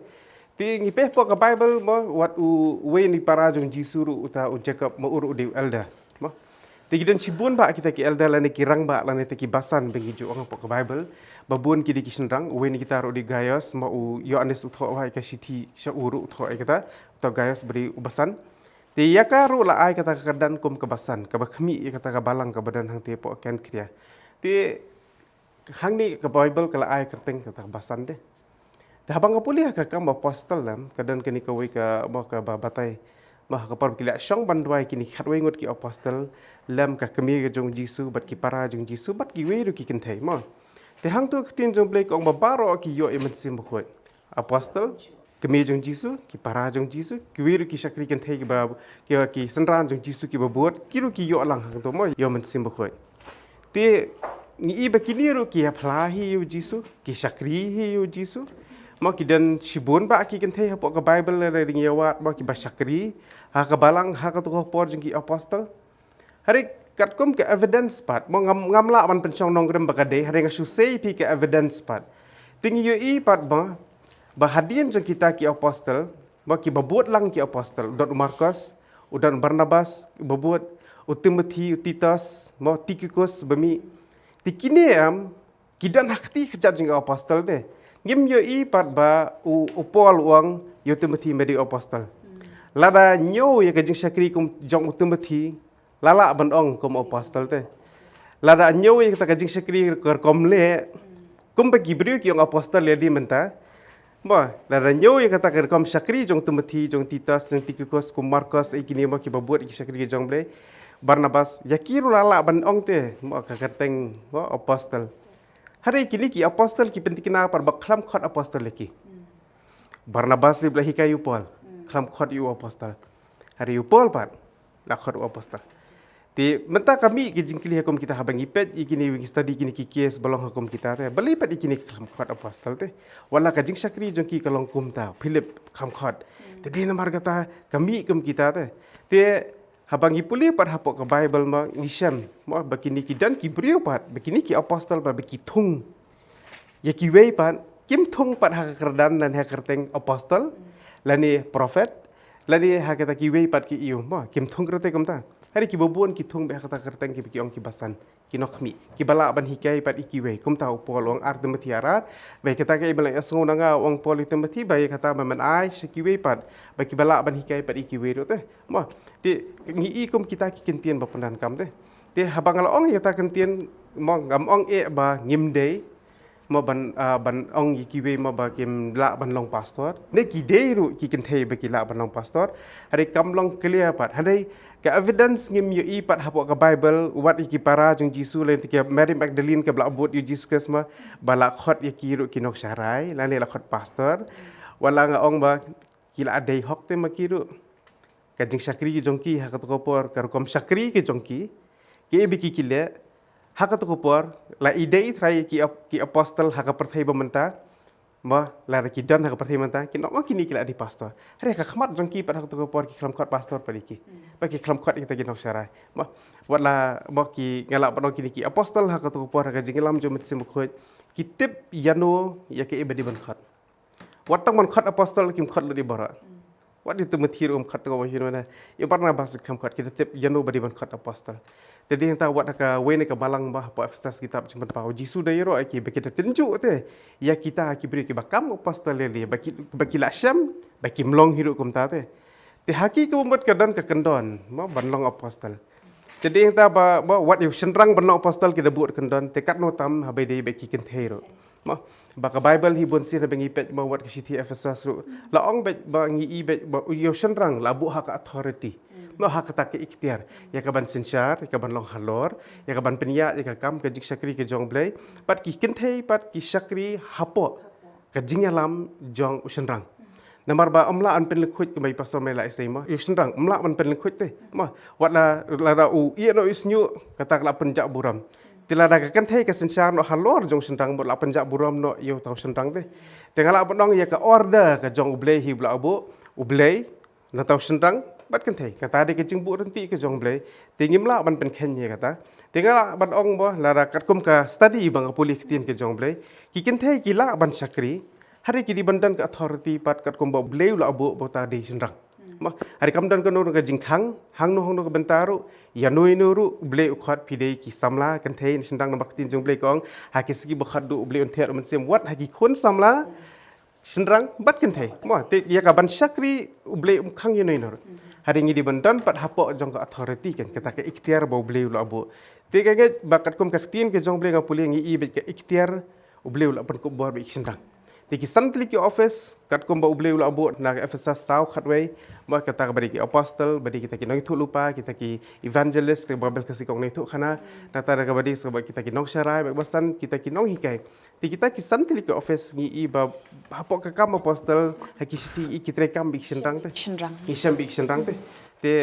Te ngi peit hapoh ka Bible mo, wat u, uwei na ki para jong u Jisu ruh uta u Jacob mo u ruh u dei u elder. Mo. Te ki don shibun bha kita ki elder lane ki rangbah lane te ki basan ba ngi ju ong hapoh ka Bible. Ba bun ki dei ki shynrang, uwei na kita ruh u dei u Gaius, mo u Ïoannis u thoh ïa ka shithi sha u ruh u thoh ïa kata, uta u Gaius ba dei u basan. Te ïa ka ruh la ai kata ka kyrdan kum ka basan, kaba khmih ïa kata ka balang kaba don hangtei hapoh Kenkhria. Te hangne ka Bible ka la ai kyrteng kata ka basan te. Te haba nga pule ha ka Kam Apostle lem, ka don kane kawei ka mo kaba batai. Mo ha ka por ba ki la shong ban duwai kine khatwei ngut ki apostle, lem ka kmie ka jong u Jisu, bad ki para jong u Jisu, bad kiwei ruh ki kynthei mo. Te hangto ka ktien jong U Blei ka ong ba baroh ki ïoh ïa u Mynsiem Bakhuid. Apostle, kmie jong u Jisu, ki para jong u Jisu, kiwei ruh ki shakri kynthei kiba, ki, ki synran jong u Jisu kiba bud, ki ruh ki ïoh lang hangto mo, ïa u Mynsiem Bakhuid. Te ngi i ba kine ruh ki ïa phla hi ïa u Jisu, ki shakri hi ïa u Jisu. Mo ki don shibun bha ki kynthei hapoh ka Bible lada ngi ïa wad mo kiba shakri ha ka balang ha kato ka por jong ki apostle. Hynrei katkum ka evidence pat mo ngam, ngam lah ban pynshong nongrim ba ka dei, hynrei nga shu sei phi ka evidence pat. Te ngi ïohi pat ba, ba hadien jong kita ki apostle, ba kiba bud lang ki apostle, u don u Markos, u don u Barnabas, uba bud, u Timothy, u Titus, mo Tychicus, ba mih. Te kine em, ki don ha kti kjat jong ki apostle te. Ngim ïohi pat ba u, u Paul u ong ïa u Timothy me dei u apostle. Lada ñiew ïa ka jingshakri kum jong u Timothy, la lah ban ong kum u apostle te. Lada ñiew ïa kata ka jingshakri ka rukom leh, kumba ki briew ki ong apostle ïa lade mynta. Mo, lada ñiew ïa kata ka rukom shakri jong u Timothy, jong u Titus, jong u Tychicus, kum u Markos, ïa kine mo kiba bud ïa ki shakri jong U Blei. Barnabas, ïa ki ruh la lah ban ong te, mo ka kyrteng, mo apostle. Hynrei kine ki apostle ki pyntikna pat ba khlem khot apostle ïa ki. Barnabas ruh ba la hikai ïa u Paul, khlem khot ïa u apostle. Hynrei u Paul pat la khot u apostle. Te mynta ka mih ka jingkylli ha kum kita haba ngi peit ïa kine, ngi study kine ki case ba long ha kum kita te. Balei pat ïa kine ki khlem khot apostle te? Wat la ka jingshakri jong ki ka long kumta, Philip khlem khot. Te dei namar kata ka mih kum kita te. Te haba ngi pule pat hapoh ka Bible mo ngi shem mo ba kine ki don ki briew pat, ba kine ki apostle pat ba ki thung ïa kiwei pat, kim thung pat ha ka kyrdan lane ha ka kyrteng apostle, lane prophet, lane ha kata kiwei pat ki ïa u mo, kim thung kyrteng kumta. Hynrei kiba bun ki thung beit ha kata ka kyrteng kiba ki ong ki basan, ki nongkhmih, kiba lah ban hikai pat ïa kiwei, kumta u Paul u ong ha Timothy ar ar, ba ïa kata kaei ba la ïa sngew na nga u ong Paul ïa u Timothy, ba ïa kata ba men ai sha kiwei pat, ba kiba lah ban hikai pat ïa kiwei ruh te. Mo, te ngi i kum kita ki kyntien ba pyndonkam te. Te haba nga la ong ïa kata ka kyntien mo ngam ong eh ba ngim dei mo ban, ah, ban ong ïa kiwei mo ba kim lah ban long pastor. Ne ki dei ruh ki kynthei ba ki lah ban long pastor. Hynrei kam long clear pat. Hynrei ka evidence ngim ïohi pat hapoh ka Bible, wat ïa ki para jong u Jisu lane te ka Mary Magdalene kaba la bud ïa u Jisu Khrist mo ba la khot ïa ki ruh ki nongsharai, lane la khot pastor. Wat la nga ong ba ki la dei hok te ma ki ruh. Ka jingshakri jong ki ha kato ka por, ka rukom shakri ka jong ki, kiei ba ki ki leh ha kato ka por, la i dei trai ki ap-, ki apostle ha ka pyrthei ba mynta. Mo, lada ki don ha ka pyrthei mynta, ki ong, "Oh, kine ki la dei pastor." Hynrei ha ka khmat jong ki pat ha kato ka por ki khlem khot pastor pat ïa ki. Ba ki khlem khot ïa kita ki nongsharai. Mo, wat la, mo, ki nga lah ban ong kine ki apostle ha kato ka por ha ka jingïalam jong u Mynsiem Bakhuid. Ki tip ïano ïa kaei ba dei ban khot. Wat tang ban khot apostle kim khot lut ïa baroh. Wat ïa u Timothi ruh um khot, tang ba hi nongmane. Ïa u Barnabas ruh kim khot, ki da tip ïano ba dei ban khot apostle. Te dei hangta wat ha kawei na ka balang ba hapoh Ephesus kitab jingpynpaw, u Jisu da ïaroh ïa ki ba ki da tynjuh te ïa kita ki briew kiba kam apostle ïa lade, ba ki, ba ki la shem, ba kim long hi ruh kumta te. Te ha ki kaba mut ka don ka kyndon, mo, ban long apostle. Te dei hangta ba, ba wat ïa u shynrang ban long apostle ki da buh kyndon, te katno tam haba ïadei bad ki kynthei ruh. Mo, ba ka Bible hi bun sien haba ngi peit, mo, wat ka shithi Ephesus ruh. La ong bad ba ngi i bad ba ïa u shynrang la buh ha ka authority. Mo, ha kata ka iktiar. Ïa ka ban synshar, ïa ka ban long halor, ïa ka ban pynïaid ïa ka kam ka jingshakri ka jong U Blei. Pat ki kynthei, pat ki shakri hapoh ka jingïalam jong u shynrang. Namar ba ym lah ban pynlyngkhuid kumba i pastor Mei la ïasei, mo. Ïa u shynrang, ym lah ban pynlyngkhuid te. Mo, wat la, lada u ïeh noh ïa u shñiuh, kata ka la pynjah burom. Te lada ka kynthei ka synshar noh halor jong u shynrang, mo, la pynjah burom noh ïa uta u shynrang te. Te nga lah ban ong ïa ka order ka jong U Blei hi ba la buh, U Blei, nangta u shynrang bad kynthei. Kata dei ka jingbuh ryntih ka jong U Blei. Te ngim lah ban pynkheiñ ïa kata. Te nga lah ban ong, mo, lada katkum ka study ba nga pule ktien ka jong U Blei, ki kynthei ki lah ban shakri, hynrei ki dei ban don ka authority pat katkum ba U Blei u la buh ba uta dei shynrang. Mo, hynrei kam don kano kano ka jingkhang, hangno hangno ka bynta ruh, ïano ïano ruh, U Blei u khot phi dei ki samla, kynthei ne shynrang, namar ka ktien jong U Blei ka ong, ha ki sngi ba khatduh U Blei un thied U Mynsiem wat ha ki khun samla, shynrang bad kynthei. Mo, te ïa ka ban shakri U Blei um khang ïano ïano ruh. Hynrei ngi dei ban don pat hapoh jong ka authority kan, kata ka iktiar ba U Blei u la buh. Te ka ngeit ba katkum ka ktien ka jong U Blei nga pule ngi i bad ka iktiar U Blei u la pynkup bor bad ki shynrang. Te ki san tylli ki office katkum ba U Blei u la buh na ka Ephesus saw khatwei, mo, kata ka ba dei ki apostle, ba dei kita ki nongïathuhlypa, kita ki evangelist, ka Bible ka shu ong nongïathuhkhana, nangta ka ba dei sa ba kita ki nongsharai, ba san kita ki nonghikai. Te kita ki san tylli ki office ngi i ba hapoh ka Kam Apostle ha ki shithi i ki trei kam bad ki shynrang te. Shynrang. Ngi shem bad ki shynrang te. Te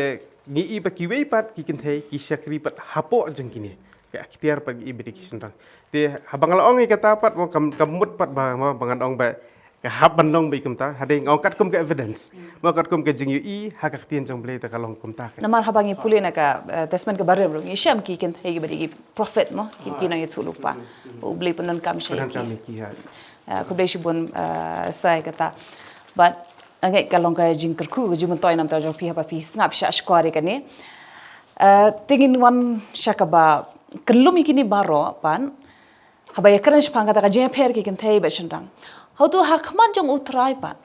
ngi i ba kiwei pat ki kynthei ki shakri pat hapoh jong kine. Ka iktiar pat ngi i bad ki shynrang. Te haba nga la ong ïa kata pat, mo, kam, kam mut pat ba, mo, ba ngan ong ba ka hap ban long bad kumta, hynrei nga ong katkum ka evidence. Mo, katkum ka jingïohi ha ka ktien jong U Blei te ka long kumta. Namar haba ngi pule na ka, eh, Testament kaba rim ruh ngi shem ki kynthei ba dei ki prophet, mo, ki, ki nongïathuhlypa. U Blei pyndonkam sha ki. Pyndonkam ïa ki, ha. Eh, khublei shibun, eh, sa ïa kata. Bad nga ngeit ka long ka jingkyrkhu ka jingmyntoi namar jong phi haba phi sngap shah shkor ïa kane. Eh, te ngin wan sha kaba kyllum ïa kine baroh pat. Haba ïakren shaphang kata ka jingïapher ki kynthei bad shynrang. Hato ha khmat jong U Trai pat,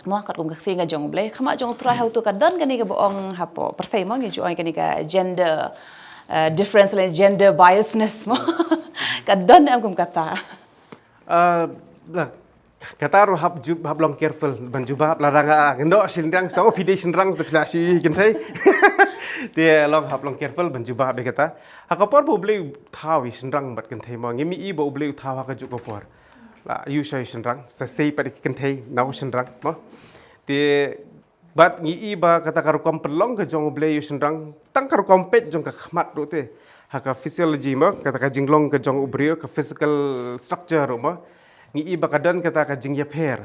mo, katkum ka ktien ka jong U Blei, khmat jong U Trai hato ka don kane kaba ong hapoh pyrthei, mo, ngi ju ong kane ka gender, eh, difference lane gender biasness, mo. Ka don em kum kata? Ah, lah, kata ruh hap ju-, hap long careful ban jubab, lada nga, nga ong shynrang, sa, oh, phi dei shynrang te phi la shu ïohi kynthei. Te long hap long careful ban jubab ïa kata. Ha ka por ba U Blei u thaw ïa shynrang bad kynthei, mo, ngim i ba U Blei u thaw ha kajuh ka por. La ïoh sha shynrang, sa sei pat ïa ki kynthei na u shynrang, mo. Te bad ngi i ba kata ka rukom pynlong ka jong U Blei ïa u shynrang, tang ka rukom peit jong ka khmat ruh te. Ha ka physiology, mo, kata ka jinglong ka jong u briew, ka physical structure ruh, mo. Ngi i ba ka don kata ka jingïapher,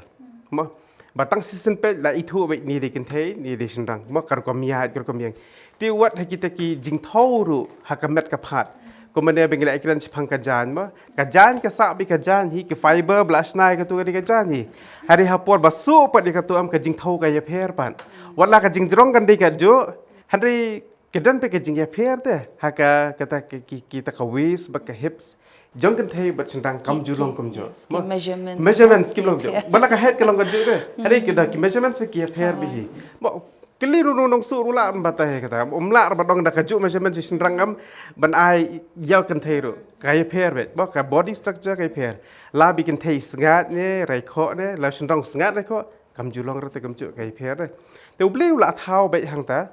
mo. Ba tang shisien peit la ithuh beit ne dei kynthei, ne dei shynrang, mo, ka rukom ïaid, ka rukom ïeng. Te wat ha kita ki jingthew ruh ha ka met ka phad. Kumne ba ngi la ïakren shaphang ka jaiñ, mo. Ka jaiñ ka sah beit ka jaiñ hi, ka fiber ba la shna ïa kato ka dei ka jaiñ hi. Hynrei ha por ba suh pat ïa kato em ka jingthew ka ïapher pat. Wat la ka jingjrong kan dei kajuh, hynrei ka don pat ka jingïapher te ha ka, kata ka, ki, kita ka waist bad ka hips jong kynthei bad shynrang kam ju long kumjuh. Yes, ki measurements. Measurements kim long kumjuh. Bad la ka height ka long kajuh te. Hynrei kita ki measurements ki ïapher beit hi. Mo, kylli ruh u nongsuh ruh lah ban batai kata. Um lah ban ong da kajuh measurement jong shynrang em ban ai ïa u kynthei ruh. Ka ïapher beit, mo, ka body structure ka ïapher. La bad kynthei sngaid ne raikhoh ne, la shynrang sngaid raikhoh, kam ju long ruh te kumjuh, ka ïapher te. Te U Blei u la thaw beit hangta.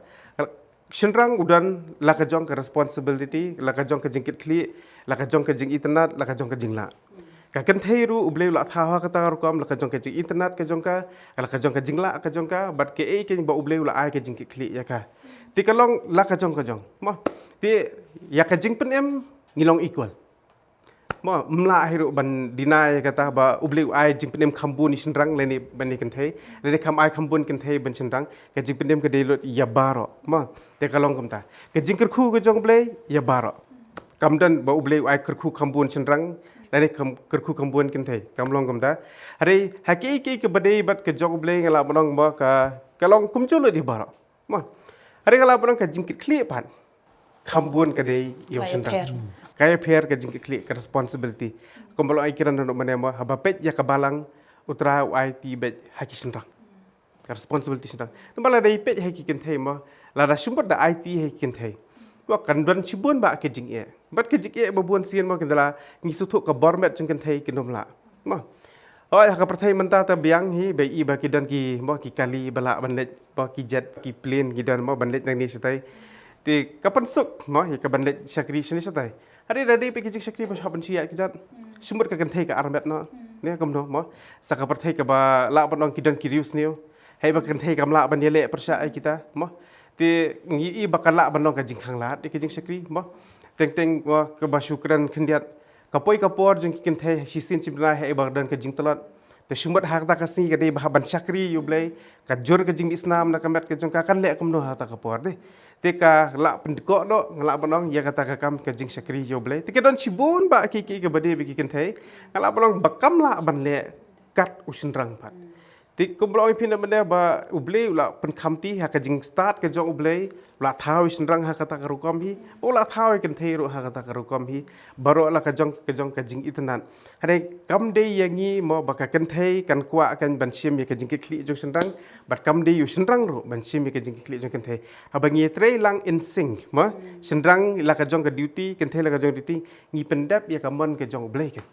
Shynrang u don la ka jong ka responsibility, la ka jong ka jingkitkhlieh, la ka jong ka jingitynnad, la ka jong ka jinglah. Ka kynthei ruh U Blei u la thaw ha kata ka rukom, la ka jong ka jingitynnad ka jong ka, la ka jong ka jinglah ka jong ka, bad kaei kaba U Blei u la ai ka jingkitkhlieh ïa ka. Te ka long la ka jong ka jong, mo. Te ïa ka jingpynim ngi long equal. Mo, mla hi ruh ban deny kata ba U Blei u ai jingpynim kham bun ïa shynrang lane ban ïa kynthei, lane kham ai kham bun kynthei ban shynrang, ka jingpynim ka dei lut ïa baroh. Mo, te ka long kumta. Ka jingkyrkhu ka jong U Blei ïa baroh. Kam don ba U Blei u ai kyrkhu kham bun shynrang lane kam kyrkhu kham bun kynthei. Kam long kumta. Hynrei ha ki ki ka ba dei bad ka jong U Blei nga lah ban ong ba ka ka long kumjuh lut ïa baroh. Mo. Hynrei nga lah ban ong ka jingkitkhlieh pat kham bun ka dei ïa u shynrang. Ka ïapher ka jingkitkhlieh ka responsibility. Kumba long ai kiran noh mynne mo, haba peit ïa ka balang U Trai u aiti beit ha ki shynrang. Ka responsibility shynrang. Namar lada i peit ha ki kynthei mo, lada shumbut da aiti ha ki kynthei, mo kan don shibun ba ka jingeh. Bad ka jingeh ba bun sien mo, kynthei la ngi sngewthuh ka bor met jong kynthei kin ym lah. Mo. Hooid, ha ka pyrthei mynta ta biang hi ba i ba ki don ki mo, ki kali ba lah ban leit, mo, ki jet, ki plane ki don mo ban leit nangne shatai. Te ka pynsuk mo ïa ka ban leit shakri shane shatai. Hynrei da dei pat ki jingshakri ba shah ban shu ïaid kjat. Shumbut ka kynthei ka armet noh. Ne kumno mo. Sa ka pyrthei kaba lah ban ong ki don ki riewsniew. Hei ba ka kynthei kam lah ban ïaleh pyrshah ïa kita mo. Te ngi i ba ka lah ban long ka jingkhanglad ïa ka jingshakri mo. Teng teng mo kaba shu kren khyndiat. Ka poi ka por jong ki kynthei shisien shi bnai hei ba don ka jingtlot. Te shumbut ha kata ka sngi ka dei ba hap ban shakri ïa U Blei, ka jur ka jingmih snam na ka met ka jong ka, kan leh kumno ha kata ka por de. Te ka lah pyndkoh noh, nga lah ban ong ïa kata ka kam ka jingshakri ïa U Blei. Te ka don shibun ba ki ki ka ba dei ba ki kynthei, nga lah ban ong ba kam lah ban leh kat u shynrang pat. Te kumba long ïa phi na mynne ba U Blei u la pynkhamti ha ka jingstad ka jong U Blei, u la thaw ïa u shynrang ha kata ka rukom hi, u la thaw ïa u kynthei ruh ha kata ka rukom hi, baroh la ka jong ka jong ka jingitynnad. Hynrei kam dei ïa ngi mo ba ka kynthei kan kwah kan ban shim ïa ka jingkitkhlieh jong u shynrang, bad kam dei ïa u shynrang ruh ban shim ïa ka jingkitkhlieh jong u kynthei. Haba ngi trei lang in sync mo, shynrang la ka jong ka duty, kynthei la ka jong duty, ngi pyndep ïa ka mon ka jong U Blei kan.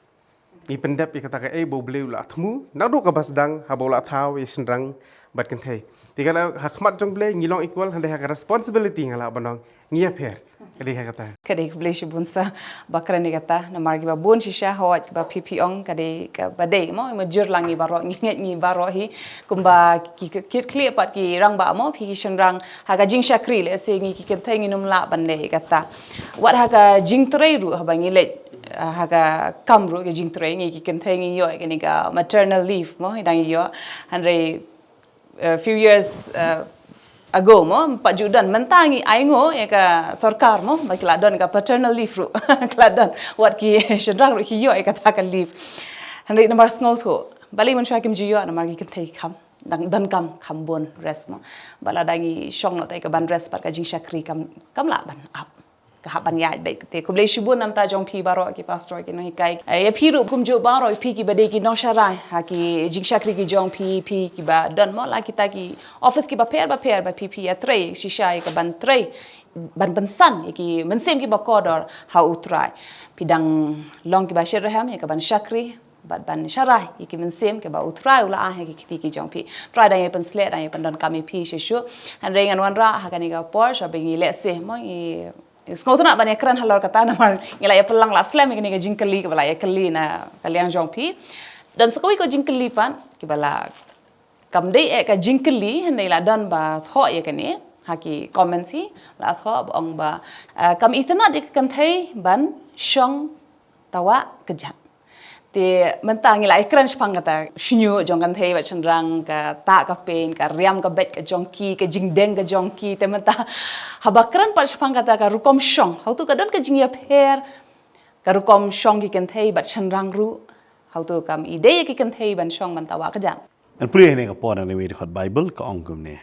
Ngi pyndep ïa kata kaei ba U Blei u la thmu naduh kaba sdang haba u la thaw ïa shynrang bad kynthei. Te ka la ha khmat jong U Blei ngi long equal, hynrei ha ka responsibility nga lah ban ong ngi ïapher. Ka dei ha kata. Ka dei, khublei shibun sa ba kren ïa kata, namar kiba bun shisha hooid kiba phi phi ong ka dei kaba dei mo, ma jur lang ngi baroh, ngi ngeit ngi baroh hi, kumba ki ki- kitkhlieh pat ki rangbah mo, phi ki shynrang ha ka jingshakri lehse ngi ki kynthei ngin ym lah ban leh ïa kata. Wat ha ka jingtrei ruh haba ngi leit ha ka kam ruh ka jingtrei ngi ki kynthei ngi ïoh kane ka maternal leave mo, i dang ïoh, hynrei uh, few years uh, ago mo, pat ju don, mynta ngi ainguh ïa ka sorkar mo ba ki la don ka paternal leave ruh, ki la don, wat ki shynrang ruh ki ïoh ïa kata ka leave. Hynrei namar sngewthuh balei mynshuwa kim ju ïoh, namar ki kynthei kham dang don kam kham bun rest mo. Ba lada ngi shong noh te ka ban rest bad ka jingshakri kam kam lah ban ap. Ka hap ban ïaid beit. Te khublei shibun namar ta jong phi baroh ki pastor ki nonghikai. Eh, ïa phi ruh kumjuh baroh phi kiba dei ki nongsharai ha ki jingshakri ki jong phi, phi kiba don mo la kita ki office kiba pher ba pher ba phi phi ïatrei shisha ïa ka ban trei ban pynsan ïa ki mynsiem kiba kordor ha U Trai. Phi dang long kiba shitrhem ïa ka ban shakri bad ban sharai ïa ki mynsiem kiba U Trai u la ai ha ki kti ki jong phi. Trai dang ïa pynsleh, dang ïa pyndonkam ïa phi shisha. Hynrei ngan wanrah ha kane ka por shwa ba ngi lehse mo ngi sngewtynnat ban ïa kren halor kata namar ngi la ïa pynlang la slem ïa kane ka jingkylli kaba la ïa kylli na ka liang jong phi. Don sa kawei ka jingkylli pat kiba la kam dei eh ka jingkylli, hynrei la don ba thoh ïa kane ha ki comments hi, la thoh ba ong ba, eh, kam itynnat ïa ka kynthei ban shong tawah kjat. Te mynta ngi la ïa kren shaphang kata shñiuh jong kynthei bad shynrang, ka tah ka pyn, ka riam ka beit ka jong ki, ka jingdeng ka jong ki. Te mynta haba kren pat shaphang kata ka rukom shong, hato ka don ka jingïapher ka rukom shong ki kynthei bad shynrang ruh? Hato kam i dei ïa ki kynthei ban shong ban tawah kjat? Ngan pule ha kane ka por na kawei ka dkhot Baibl ka ong kumne.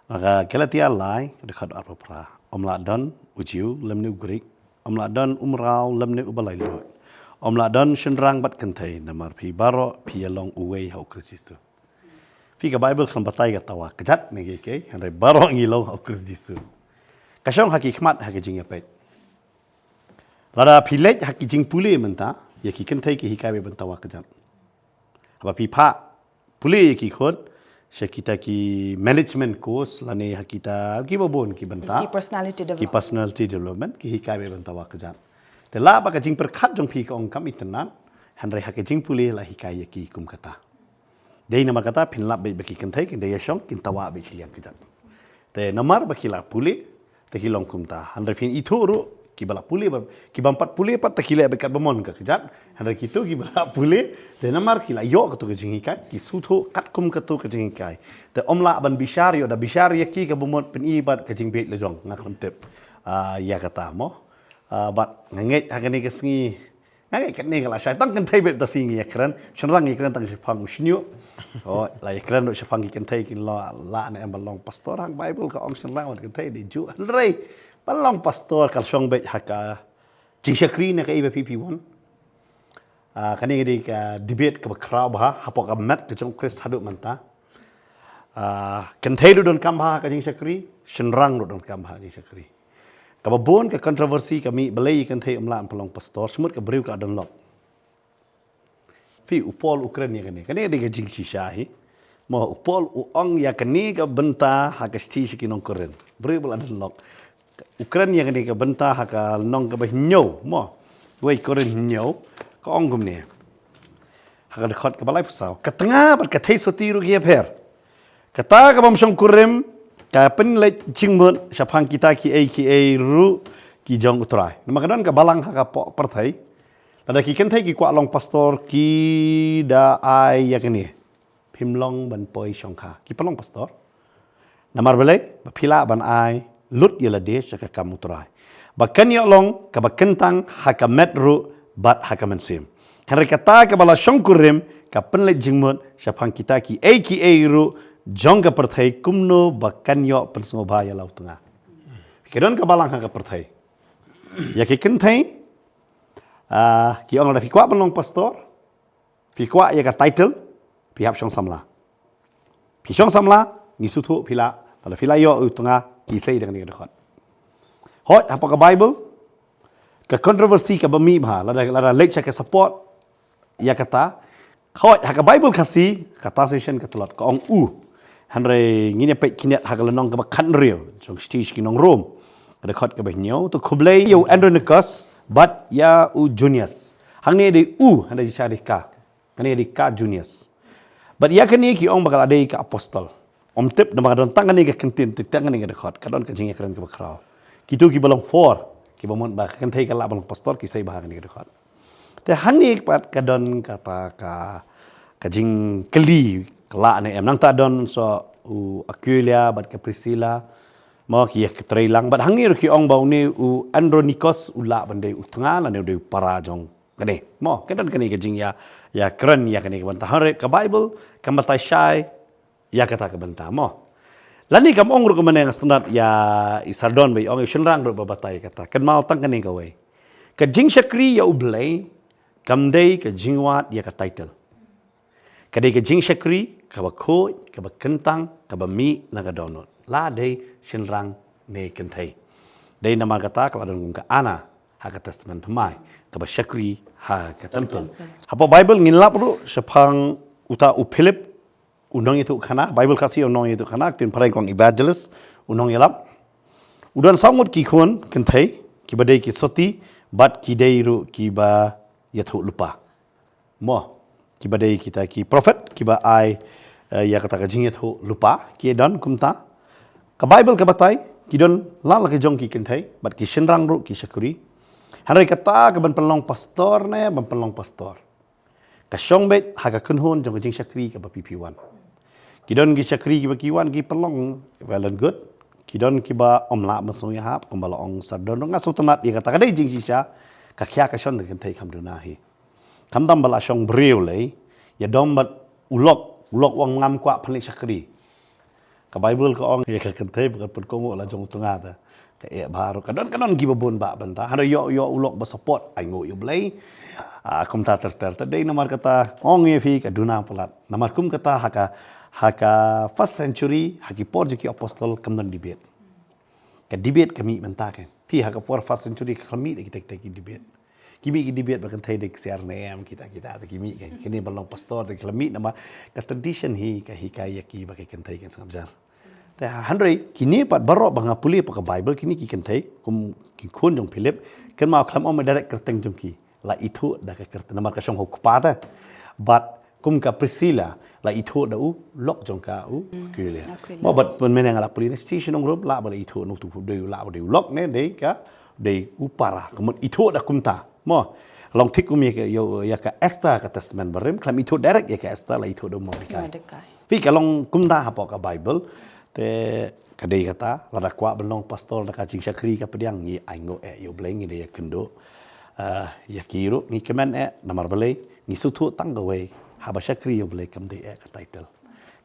Na ka Galatia lai ka dkhot arphew phra. Ym lah don u Jiw lymne u Grik, ym lah don u mraw lymne u ba laitluid, ym lah don shynrang bad kynthei, namar phi baroh phi ïa long uwei ha u Khrist Jisu. Phi, ka Baibl kam batai ka tawah kjat ne kiei kiei, hynrei baroh ngi long ha u Khrist Jisu. Ka shong ha ki khmat ha ka jingïapeit. Lada phi leit ha ki jingpule mynta, ïa ki kynthei ki hikai beit ban tawah kjat. Haba phi phah pule ïa ki khun sha kita ki management course lane ha kita kiba bun ki bynta, ki personality development, ki personality development, ki hikai beit ban tawah kjat. Te lah ba ka jingpyrkhat jong phi ka ong kam itynnat, hynrei ha ka jingpule la hikai ïa ki kum kata. Dei namar kata phin lap beit ba ki kynthei kin da ïa shong kin tawah beit shiliang kjat. Te namar ba ki la pule te ki long kumta. Hynrei phin ithuh ruh Kiba la pule, ba, ki bym pat pule pat te ki leh beit katba mon ka kjat. Hynrei kito kiba la pule, te namar ki la ïoh kato ka jinghikai, ki sngewthuh katkum kato ka jinghikai. Te ym lah ban bishar, ïoh da bishar ïa ki ka bym mut pyni bad ka jingbieit la jong, nga khlem tip. Ah, ïa kata mo. Ah, bad nga ngeit ha kane ka sngi, nga ngeit kane ka la shai tang kynthei beit, da sngi ngi ïakren, shynrang ïakren tang shaphang u shñiuh. Oh, la ïakren ruh shaphang ki kynthei kin lah, lah ne em ban long pastor, hang Bible ka ong shynrang bad kynthei dei juh. Hynrei ban long pastor ka shong beit ha ka jingshakri ne kaei ba phi phi wan. Ah, kane ka dei ka debate kaba khraw bha hapoh ka met ka jong u Khrist haduh mynta. Ah, kynthei ruh donkam bha ka jingshakri, shynrang ruh donkam bha ka jingshakri. Kaba bun ka controversy ka mih balei kynthei ym lah ban pynlong pastor, shimut ka briew ka la don lok. Phi, u Paul u kren ïa kane. Kane dei ka jingshisha hi. Mo, u Paul u ong ïa kane ka bynta ha ka shithi sha ki nong Korinth. Briew ba la don lok. U kren ïa kane ka bynta ha ka lynnong kaba hynñiew. Mo, wei Korinth hynñiew. Ka ong kumne. Ha ka dkhot kaba laiphew saw. Ka tnga bad ka theisotti ruh ki ïapher. Kata ka bym shongkurim ka pynleit jingmut shaphang kita kiei kiei ruh ki jong u Trai. Namar ka don ka balang ha ka pyrthei. Lada ki kynthei ki kwah long pastor ki da ai ïa kane. Phim long ban poi shongkha. Ki pynlong pastor. Namar balei, ba phi lah ban ai lut ïa lade sha ka kam u Trai. Ba kan ïoh long kaba kyntang ha ka met ruh bad ha ka mynsiem. Hynrei kata kaba la shongkurim ka pynleit jingmut shaphang kita kiei kiei ruh jong ka pyrthei, kumno ba kan ïoh pynsngewbha ïa la u tnga. Ka don ka balang ha ka pyrthei. Ïa ki kynthei, ah, ki ong lada phi kwah ban long pastor, phi kwah ïa ka title, phi hap shong samla. Phi shong samla, ngi sngewthuh phi lah, lada phi lah ïoh u tnga, ki sei da kane ka dkhot. Hooid, hapoh ka Bible, ka controversy kaba mih bha, lada, lada leit sha ka support ïa kata. Hooid, ha ka Bible Khasi, ka translation ka tlot, ka ong u. Hynrei ngin ïa peit khyndiat ha ka lynnong kaba khathynriew jong ka shithi sha ki nong Rom. Ka dkhot kaba hynñiew, to khublei ïa u Andronicus bad ïa u Junias. Hangne dei u, hynrei shisha dei ka. Kane dei ka Junias. Bad ïa kane ki ong ba ka la dei ka apostol. Ym tip namar ka don tang kane ka kyntien, tip tang kane ka dkhot, ka don ka jingïakren kaba khraw. Kito kiba long for, kiba mon ba ka kynthei ka lah ban long pastor, ki sei bha kane ka dkhot. Te hangne pat ka don kata ka, ka jingkylli, ka lah ne em. Nangta don sa u Aquila bad ka Priscilla, mo, ki ïa ki trei lang. Bad hangne ruh ki ong ba une u Andronicus u lah ban dei u tnga lane u dei u para jong kane. Mo, ka don kane ka jingïa, ïakren ïa kane ka bynta. Hynrei ka Bible kam batai shai ïa kata ka bynta, mo. Lane kam ong ruh kumne, nga sngewtynnat ïa i Sardon ba i ong, i shynrang ruh ba batai kata. Kynmaw tang kane kawei. Ka jingshakri ïa U Blei kam dei ka jingwad ïa ka title. Ka dei ka jingshakri kaba khuid, kaba kyntang, kaba mih na ka dohnud, la dei shynrang ne kynthei. Dei namar kata ka la don kum ka Anna ha ka Testament Thymmai, kaba shakri ha ka templ. Hapoh Bible ngin lap ruh shaphang uta u Philip, u nongïathuhkhana, Bible Khasi u nongïathuhkhana, ktien phareng ka ong evangelist, u nongïalap. U don saw ngut ki khun kynthei, kiba dei ki sotti, bad ki dei ruh kiba ïathuhlypa. Mo, kiba dei kita ki prophet, kiba ai, eh, ïa kata ka jingïathuhlypa, ki don kumta. Ka Bible ka batai, ki don la la ki jong ki kynthei, bad ki shynrang ruh ki shakri. Hynrei kata ka ban pynlong pastor ne, ban pynlong pastor, ka shong beit ha ka kynhun jong ka jingshakri kaba phi phi wan. Ki don ki shakri kiba ki wan ki pynlong well and good. Ki don kiba ym lah ban sngewïahap, kumba la ong Sardon, nga sngewtynnat ïa kata, ka dei jingshisha, ka khia ka shon da kynthei kham duna hi. Khamtam ba la shong briew lei, ïadom bad u lok, u lok u ong ngam kwah pynleit shakri. Ka Bible ka ong ïa ka kynthei ba kan pynkohnguh la jong u tnga te. Ka eh bha ruh, ka don, ka don kiba bun bah bynta. Hynrei ïoh, ïoh u lok ba support, ai nguh ïa U Blei. Ah, kumta ter ter te dei namar kata, ong ïa phi ka duna palat. Namar kum kata ha ka, ha ka first century, ha ki por jong ki apostol kam don debate. Ka debate ka mih mynta kan. Phi, ha ka por first century ka khlem mih da kita kita ki debate. Ki mih ki debate ba kynthei dei ksiar ne em, kita kita te ki mih kan. Kine ba long pastor te ki khlem mih namar ka tradition hi ka hikai ïa ki ba ki kynthei kan sngap jar. Te hynrei kine pat baroh ba nga pule hapoh ka Bible, kine ki kynthei kum ki khun jong Philip, kynmaw khlem ong direct kyrteng jong ki. La ithuh da ka kyrteng namar ka shong ha u kpa te. Bad kum ka Priscilla la ithuh da u lok jong ka u Aquila. Aquila. Mo, bad pynmynne nga la pule na shithi sha ki nong Rom, lah ba la ithuh na utu u dei, lah ba dei u lok ne dei ka dei u para, ka mut ithuh da kumta. Mo, long thik kum ïa ka, ïa, ïa ka Esther ka testament barim, khlem ithuh direct ïa ka Esther, la ithuh da u Mordekai. Mordekai. Phi, ka long kumta hapoh ka Bible, te ka dei kata, lada kwah ban long pastor da ka jingshakri ka pdiang, ngi ainguh eh ïa u Blei, ngi dei ïa kynduh. Ah, ïa ki ruh ngi kmen eh, namar balei, ngi sngewthuh tang kawei, haba shakri ïa u Blei kam dei eh ka title.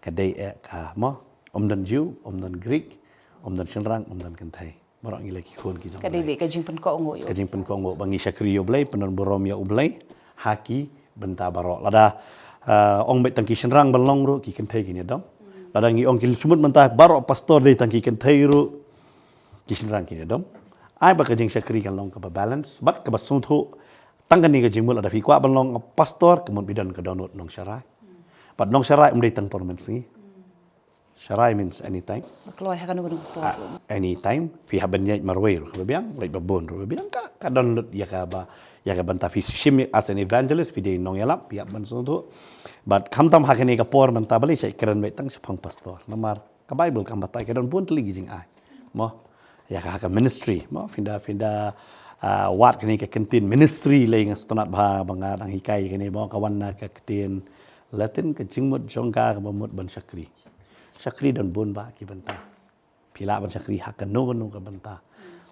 Ka dei eh ka, mo, ym don Jiw, ym don Greek, ym don shynrang, ym don kynthei. Baroh ngi la ki khun ki jong u Blei. Ka dei beit ka jingpynkohnguh ïa u. Ka jingpynkohnguh ba ngi shakri ïa u Blei, pyndon burom ïa u Blei ha ki bynta baroh. Lada, ah, ong beit tang ki shynrang ban long ruh, ki kynthei kin ïadom. Lada ngi ong ki shmut mynta baroh pastor dei tang ki kynthei ruh, ki shynrang kin ïadom. Ai ba ka jingshakri kan long kaba balance, bad kaba sngewthuh. Tang kane ka jingmut, lada phi kwah ban long pastor, ka mut phi don ka dohnud nongsharai. Bad nongsharai ym dei tang por mynsngi. Sharai means anytime. Ba kloi ha kano kano ka por. Ah, anytime. Phi hap ban ïaid marwei ruh kaba biang, leit ba bun ruh kaba biang, ka, ka don lut ïa kaba, ïa ka bynta phi shim as an evangelist, phi dei nongïalap, phi hap ban sngewthuh. Bad khamtam ha kane ka por mynta balei sa kren beit tang shaphang pastor. Namar ka Bible kam batai, ka don bun tylli ki jingai. Mo, ïa ka, ka ministry, mo, phin da, phin da, ah, wad kane ka ktien ministry lei, nga sngewtynnat bha ba nga dang hikai kane, mo, ka wan na ka ktien Latin, ka jingmut jong ka kaba mut ban shakri. Shakri don bun bah ki bynta. Phi lah ban shakri ha kano kano ka bynta.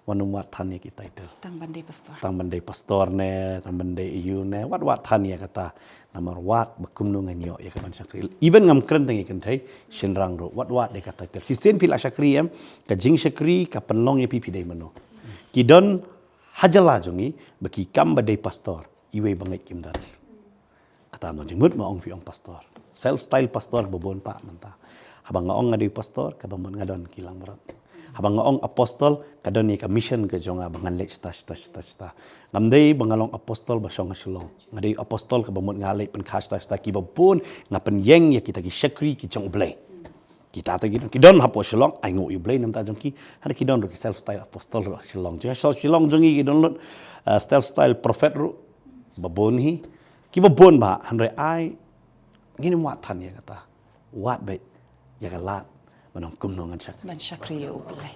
Wat nym wad than ïa ki title. Tang ban dei pastor. Tang ban dei pastor ne, tang ban dei ïa u ne, wat wad than ïa kata. Namar wat ba kumno ngan ïoh ïa ka ban shakri. Even ngam kren tang ïa kynthei, shynrang ruh, wat wad ïa ka title. Phi sien phi lah shakri em, ka jingshakri ka pynlong ïa phi phi dei mano. Ki don ha jylla jong ngi ba ki kam ba dei pastor, iwei ba ngeit kim don. Kata nong jingmut ma ong phi ong pastor. Self style pastor ba bun pat mynta. Haba nga ong nga dei pastor, kaba mut nga don ki langbrot. Haba nga ong apostle, ka don ïa ka mission ka jong nga ba ngan leit shata shata shata shata. Ngam dei ba nga long apostle ba shong ha Shillong. Nga dei apostle kaba mut nga leit pynkha shata shata, kiba bun nga pynïeng ïa kita ki shakri ki jong U Blei. Kita te ki don, ki don hapoh Shillong, ainguh ïa U Blei namar ta jong ki. Hynrei ki don ruh ki self style apostle ruh Shillong. Jong Shillong jong ngi ki don lut, eh, self style prophet ruh ba bun hi. Kiba bun bah, hynrei ai ngin ym wad than ïa kata. Wad beit ïa ka lad ban ong kumno ngan shakri. Ban shakri ïa U Blei.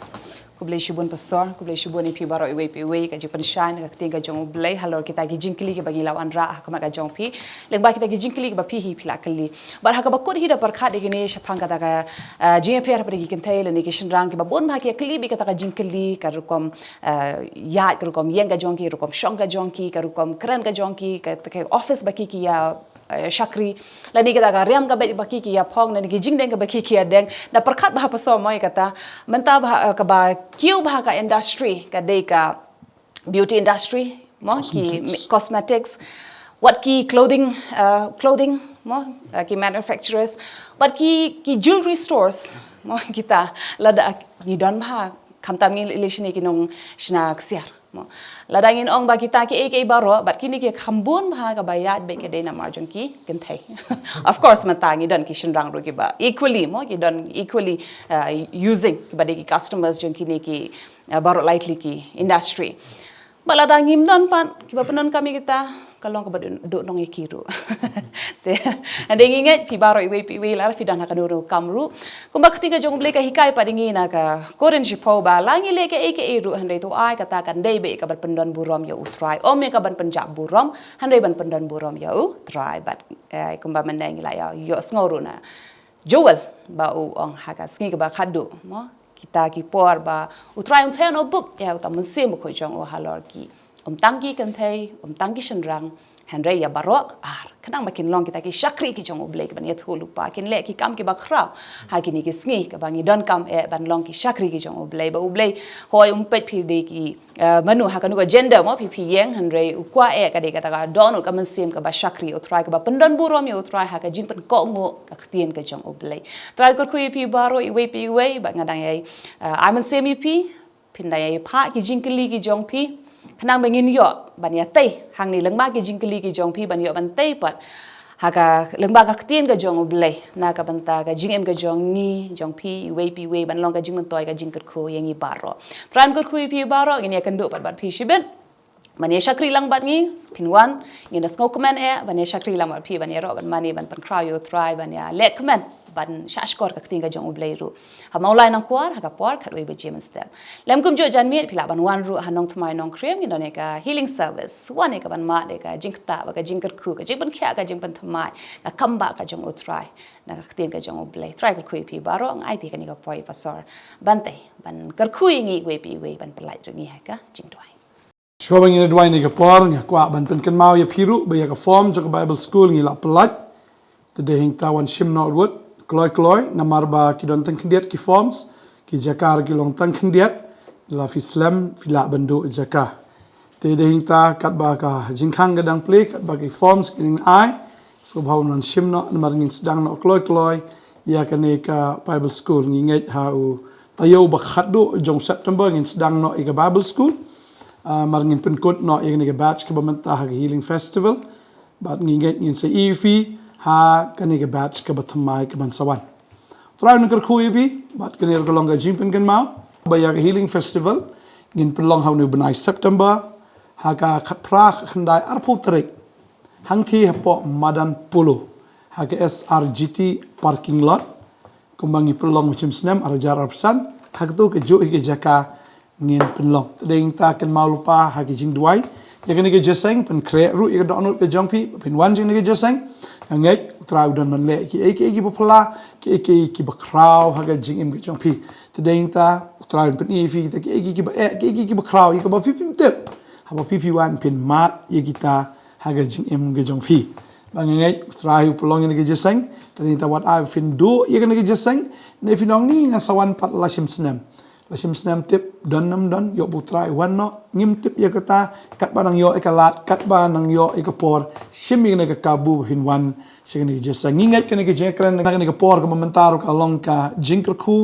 Khublei shibun pastor, khublei shibun ïa phi baroh iwei pa iwei, ka jingpynshai na ka ktien ka jong U Blei halor kita ki jingkylli kiba ngi la wanrah ha khmat ka jong phi. Lyngba kita ki jingkylli kiba phi hi phi la kylli. Bad ha kaba kut hi da pyrkhat ïa kine shaphang kata ka, ah, jingïapher hapdeng ki kynthei lane ki shynrang kiba bun bah ki ïa kylli beit kata ka jingkylli, ka rukom, ah, ïaid, ka rukom ïeng ka jong ki, rukom shong ka jong ki, ka rukom kren ka jong ki, ka, ka office ba ki ki ïa, eh, shakri, lane kata ka riam kaba ki ki ïa phong, lane ki jingdeng kaba ki ki ïa deng. Da pyrkhat bah ha pastor mo ïa kata, mynta bah, eh, kaba kiew bah ka industry, ka dei ka beauty industry, mo, ki cosmetics. Cosmetics. Wat ki clothing, uh, clothing, mo, uh, ki manufacturers. Wat ki, ki jewelry stores, mo, kita, lada ngi don bah, khamtam ngi lei lei shane ki nongshna ksiar, mo. Lada ngin ong ba kita kiei kiei baroh, bad kine ki kham bun bah kaba ïaid beit ka dei namar jong ki kynthei. Of course, mynta ngi don ki shynrang ruh kiba equally, mo, ki don equally, uh, using, kiba dei ki customers jong kine ki, uh, baroh lai tylli ki industry. Bad lada ngim don pat kiba pyndonkam ïa kita, ka long kaba duh, duh nong ïa ki ruh. Te, hynrei ngi ngeit phi baroh iwei pa iwei lada phi don ha kano kano ka kam ruh. Kumba ka ktien ka jong U Blei ka hikai pat ïa ngi na ka Korinth shiphew ba la ngi leh kaei kaei ruh hynrei to ai kata kan dei beit ka ban pyndon burom ïa U Trai. Ym ïa ka ban pynjah burom, hynrei ban pyndon burom ïa U Trai. Bad, eh, kumba mynne ngi la ïa, ïohsngew ruh na Joel ba u ong ha ka sngi kaba khatduh, mo, kita ki por ba U Trai un theh noh buk ïa uta u Mynsiem Bakhuid jong u halor ki, ym tang ki kynthei, ym tang ki shynrang, hynrei ïa baroh ar, khnang ba kin long kita ki shakri ki jong U Blei kiban ïathuh lypa, kin leh ki kam kiba khraw ha kine ki sngi kaba ngi donkam eh ban long ki shakri ki jong U Blei. Ba U Blei, hooid, um peit phi dei ki, eh, mano ha kano ka gender, mo, phi, phi ïeng, hynrei u kwah eh ka dei kata ka dohnud ka mynsiem kaba shakri U Trai, kaba pyndon burom ïa U Trai ha ka jingpynkohnguh ka ktien ka jong U Blei. Trai kyrkhu ïa phi baroh iwei pa iwei, bad nga dang ïai, eh, ai mynsiem ïa phi, phin dang ïai phah ki jingkylli ki jong phi, khnang ba ngin ïoh ban ïatei hangne lyngba ki jingkylli ki jong phi, ban ïoh ban tei pat ha ka lyngba ka ktien ka jong U Blei na ka bynta ka jingim ka jong ngi, jong phi iwei pa iwei, ban long ka jingmyntoi ka jingkyrkhu ïa ngi baroh. Trai un kyrkhu ïa phi baroh, ngin ïakynduh pat bad phi shibit. Ban ïa shakri lang bad ngi, phin wan, ngin da sngewkmen eh ban ïa shakri lang bad phi, ban ïaroh, ban mane, ban pynkhraw ïa U Trai, ban ïaleh kmen ban shah shkor ka ktien ka jong U Blei ruh. Ha Mawlai Nongkwar ha ka por khatwei baje mynstep. Lem kumjuh janmiet phi lah ban wan ruh ha Nongthymmai Nongkrem, ngin don ïa ka healing service. Wan ïa ka ban mad ïa ka jingktah bad ka jingkyrkhu, ka jingpynkhiah, ka jingpynthymmai, ka kam ba ka jong U Trai. Na ka ktien ka jong U Blei. Trai kyrkhu ïa phi baroh, nga aiti kane ka por ïa Pastor Bantei ban kyrkhu ïa ngi iwei pa iwei, ban pyllait ruh ïa ngi ha ka jingduwai. Shuwa ba ngin duwai ha kane ka por, nga kwah ban pynkynmaw ïa phi ruh ba ïa ka form jong ka Bible School ngi la pyllait. Te dei hangta wan shim noh ruh kloi kloi, namar ba ki don tang khyndiat ki forms, ki jaka ruh ki long tang khyndiat. La phi slem phi lah ban duh jaka. Te dei hangta katba ka jingkhang ka dang plie, katba ki forms ki dang ai, sngewbha wan shim noh, namar ngin sdang noh kloi kloi ïa kane ka Bible School. Ngi ngeit ha u taïew ba khatduh jong September ngin sdang noh ïa ka Bible School. Ah, namar ngin pynkut noh ïa kane ka batch kaba mynta ha ka Healing Festival. Bad ngi ngeit ngin sa ïohi ha kane ka batch kaba thymmai kaban sa wan. Trai un kyrkhu ïa phi, bad kane ruh ka long ka jingpynkynmaw ba ïa ka Healing Festival ngin pynlong ha une u bnai September, ha ka khatphra, khatkhyndai, arphew tarik. Hangthie hapoh madan Polo, ha ka S R G T parking lot. Kumba ngi pynlong mynshem snem ar hajar arphew san, ha kato kajuh hi ka jaka ngin pynlong. Te dei hangta kynmaw lypa ha ka jingduwai ïa kane ka jingïaseng, pynkhreh ruh ïa ka dohnud ka jong phi ba phin wan jong kane ka jingïaseng. Nga ngeit U Trai u don ban leh kiei kiei kiba phylla, kiei kiei kiba khraw ha ka jingim ka jong phi. Te dei hangta U Trai un pyni ïa phi kita kiei kiei kiba eh, kiei kiei kiba khraw, ïa kaba phi phim tip. Haba phi phi wan phin mad ïa kita ha ka jingim ka jong phi. Ba nga ngeit U Trai u pynlong ïa kane ka jingïaseng. Te dei hangta wat ai phin duh ïa kane ka jingïaseng. Ne phin ong ni nga sa wan pat la shim snem. La shim snem tip, don nam don, ïoh ba U Trai wan noh, ngim tip ïa kata, katba nang ïoh ïa ka lad, katba nang ïoh ïa ka por, shim ïa kane ka kabu ba phin wan sha kane ka jingïaseng. Ngi ngeit kane ka jingkren, kane ka por kaba mynta ruh ka long ka jingkyrkhu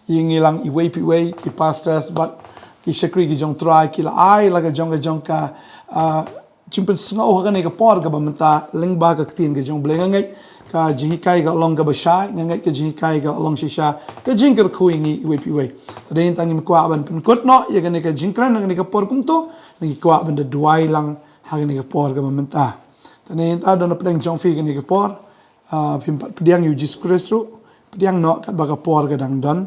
ïa ngi lang iwei pa iwei, ki pastors bad ki shakri ki jong U Trai, ki la ai la ka jong ka jong ka, ah, jingpynsngew ha kane ka por kaba mynta lyngba ka ktien ka jong U Blei. Nga ngeit ka jinghikai ka long kaba shai, nga ngeit ka jinghikai ka long shisha ka jingkyrkhu ïa ngi iwei pa iwei. Te dei hangta ngim kwah ban pynkut noh ïa kane ka jingkren ha kane ka por kumto, ngi kwah ban da duwai lang ha kane ka por kaba mynta. Te dei hangta don napdeng jong phi kane ka por, ah, phim pat pdiang ïa U Jisu Khrist ruh, pdiang noh katba ka por ka dang don.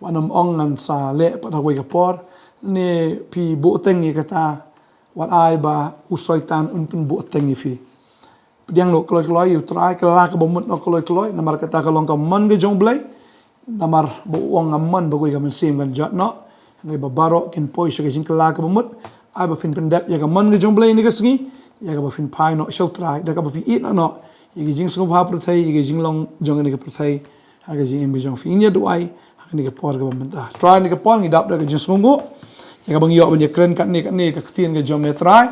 Wat nym ong ngan sa leh pat ha kawei ka por, ne phi buhteng ïa kata, wat ai ba u Soitan un pynbuhteng ïa phi. Pdiang noh kloi kloi ïa U Trai, kylla kaba mut noh kloi kloi, namar kata ka long ka mon ka jong U Blei. Namar ba u ong nga mon ba kawei ka mynsiem kan jot noh. Hynrei ba baroh kin poi sha ka jingkylla kaba mut. Ai ba phin pyndep ïa ka mon ka jong U Blei ha kane ka sngi, ïa kaba phin phai noh sha U Trai, da kaba phi ïehnoh noh ïa ka jingsngewbha pyrthei, ïa ka jinglong jong kane ka pyrthei ha ka jingim ka jong phi. Ngin ïa duwai ha kane ka por kaba mynta. Trai, ha kane ka por ngi dap da ka jingsngewnguh ïa kaba ngi ïoh ban ïakren katne katne ka ktien ka jong me Trai.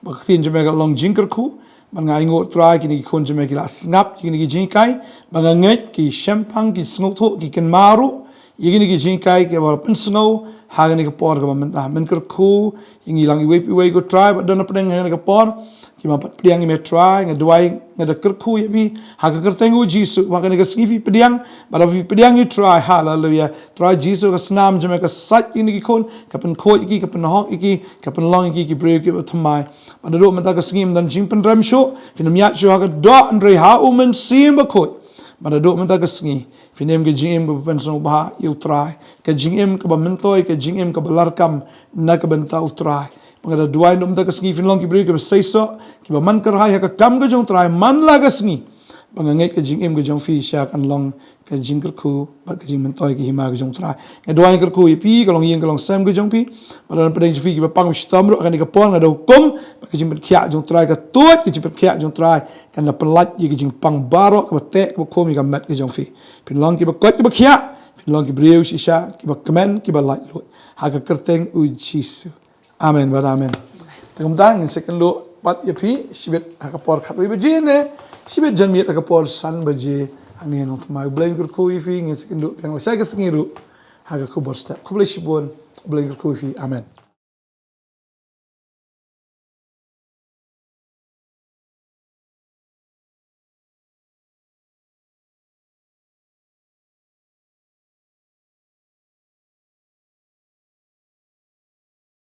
Ba ka ktien jong me ka long jingkyrkhu. Ba nga ainguh Trai kine ki khun jong me ki la sngap ïa kine ki jinghikai. Ba nga ngeit ki shemphang, ki sngewthuh, ki kynmaw ruh ïa kine ki jinghikai kiba la pynsngew ha kane ka por kaba mynta. Men kyrkhu ïa ngi lang iwei pa iwei ko Trai, bad don napdeng ha kane ka por kiba pat pdiang ïa me Trai, nga duwai, nga da kyrkhu ïa phi ha ka kyrteng U Jisu, ba ha kane ka sngi phi pdiang, bad da phi pdiang ïa U Trai. Haleluya. Trai Jisu, ka snam jong me ka sait ïa kine ki khun, ka pynkhuid ïa ki, ka pynhok ïa ki, ka pynlong ïa ki ki briew kiba thymmai. Bad naduh mynta ka sngi ym don jingpynrem shuh, phin ym ïaid shuh ha ka doh, hynrei ha U Mynsiem Bakhuid. Bad naduh mynta ka sngi phin im ka jingim kaba pynsngewbha ïa U Trai, ka jingim kaba myntoi, ka jingim kaba larkam na ka bynta U Trai. Ba nga da duwai naduh mynta ka sngi phin long ki briew kiba seisoh, kiba man kyrhai ha ka kam ka jong U Trai man la ka sngi. Ba nga ngeit ka jingim ka jong phi shisha kan long ka jingkyrkhu bad ka jingmyntoi ka hima ka jong U Trai. Nga duwai, nga kyrkhu ïa phi, ka longïing ka longsem ka jong phi. Bad don napdeng jong phi kiba pang shitom ruh ha kane ka por, nga da hukum ba ka jingpynkhiah jong U Trai, ka tuid ka jingpynkhiah jong U Trai, kan da pynlait ïa ka jingpang baroh kaba teh kaba khum ïa ka met ka jong phi. Phin long kiba koit kiba khiah, phin long ki briew shisha kiba kmen kiba laitluid, ha ka kyrteng U Jisu. Amen bad amen. Te kumta ngin sa ïakynduh pat ïa phi shibit ha ka por khatwei baje ne shibit janmiet ha ka por san baje. Hangne ha Nongthymmai. U Blei un kyrkhu ïa phi, ngin sa ïakynduh biang lashai ka sngi ruh ha ka khubor step. Khublei shibun. U Blei un kyrkhu ïa phi. Amen.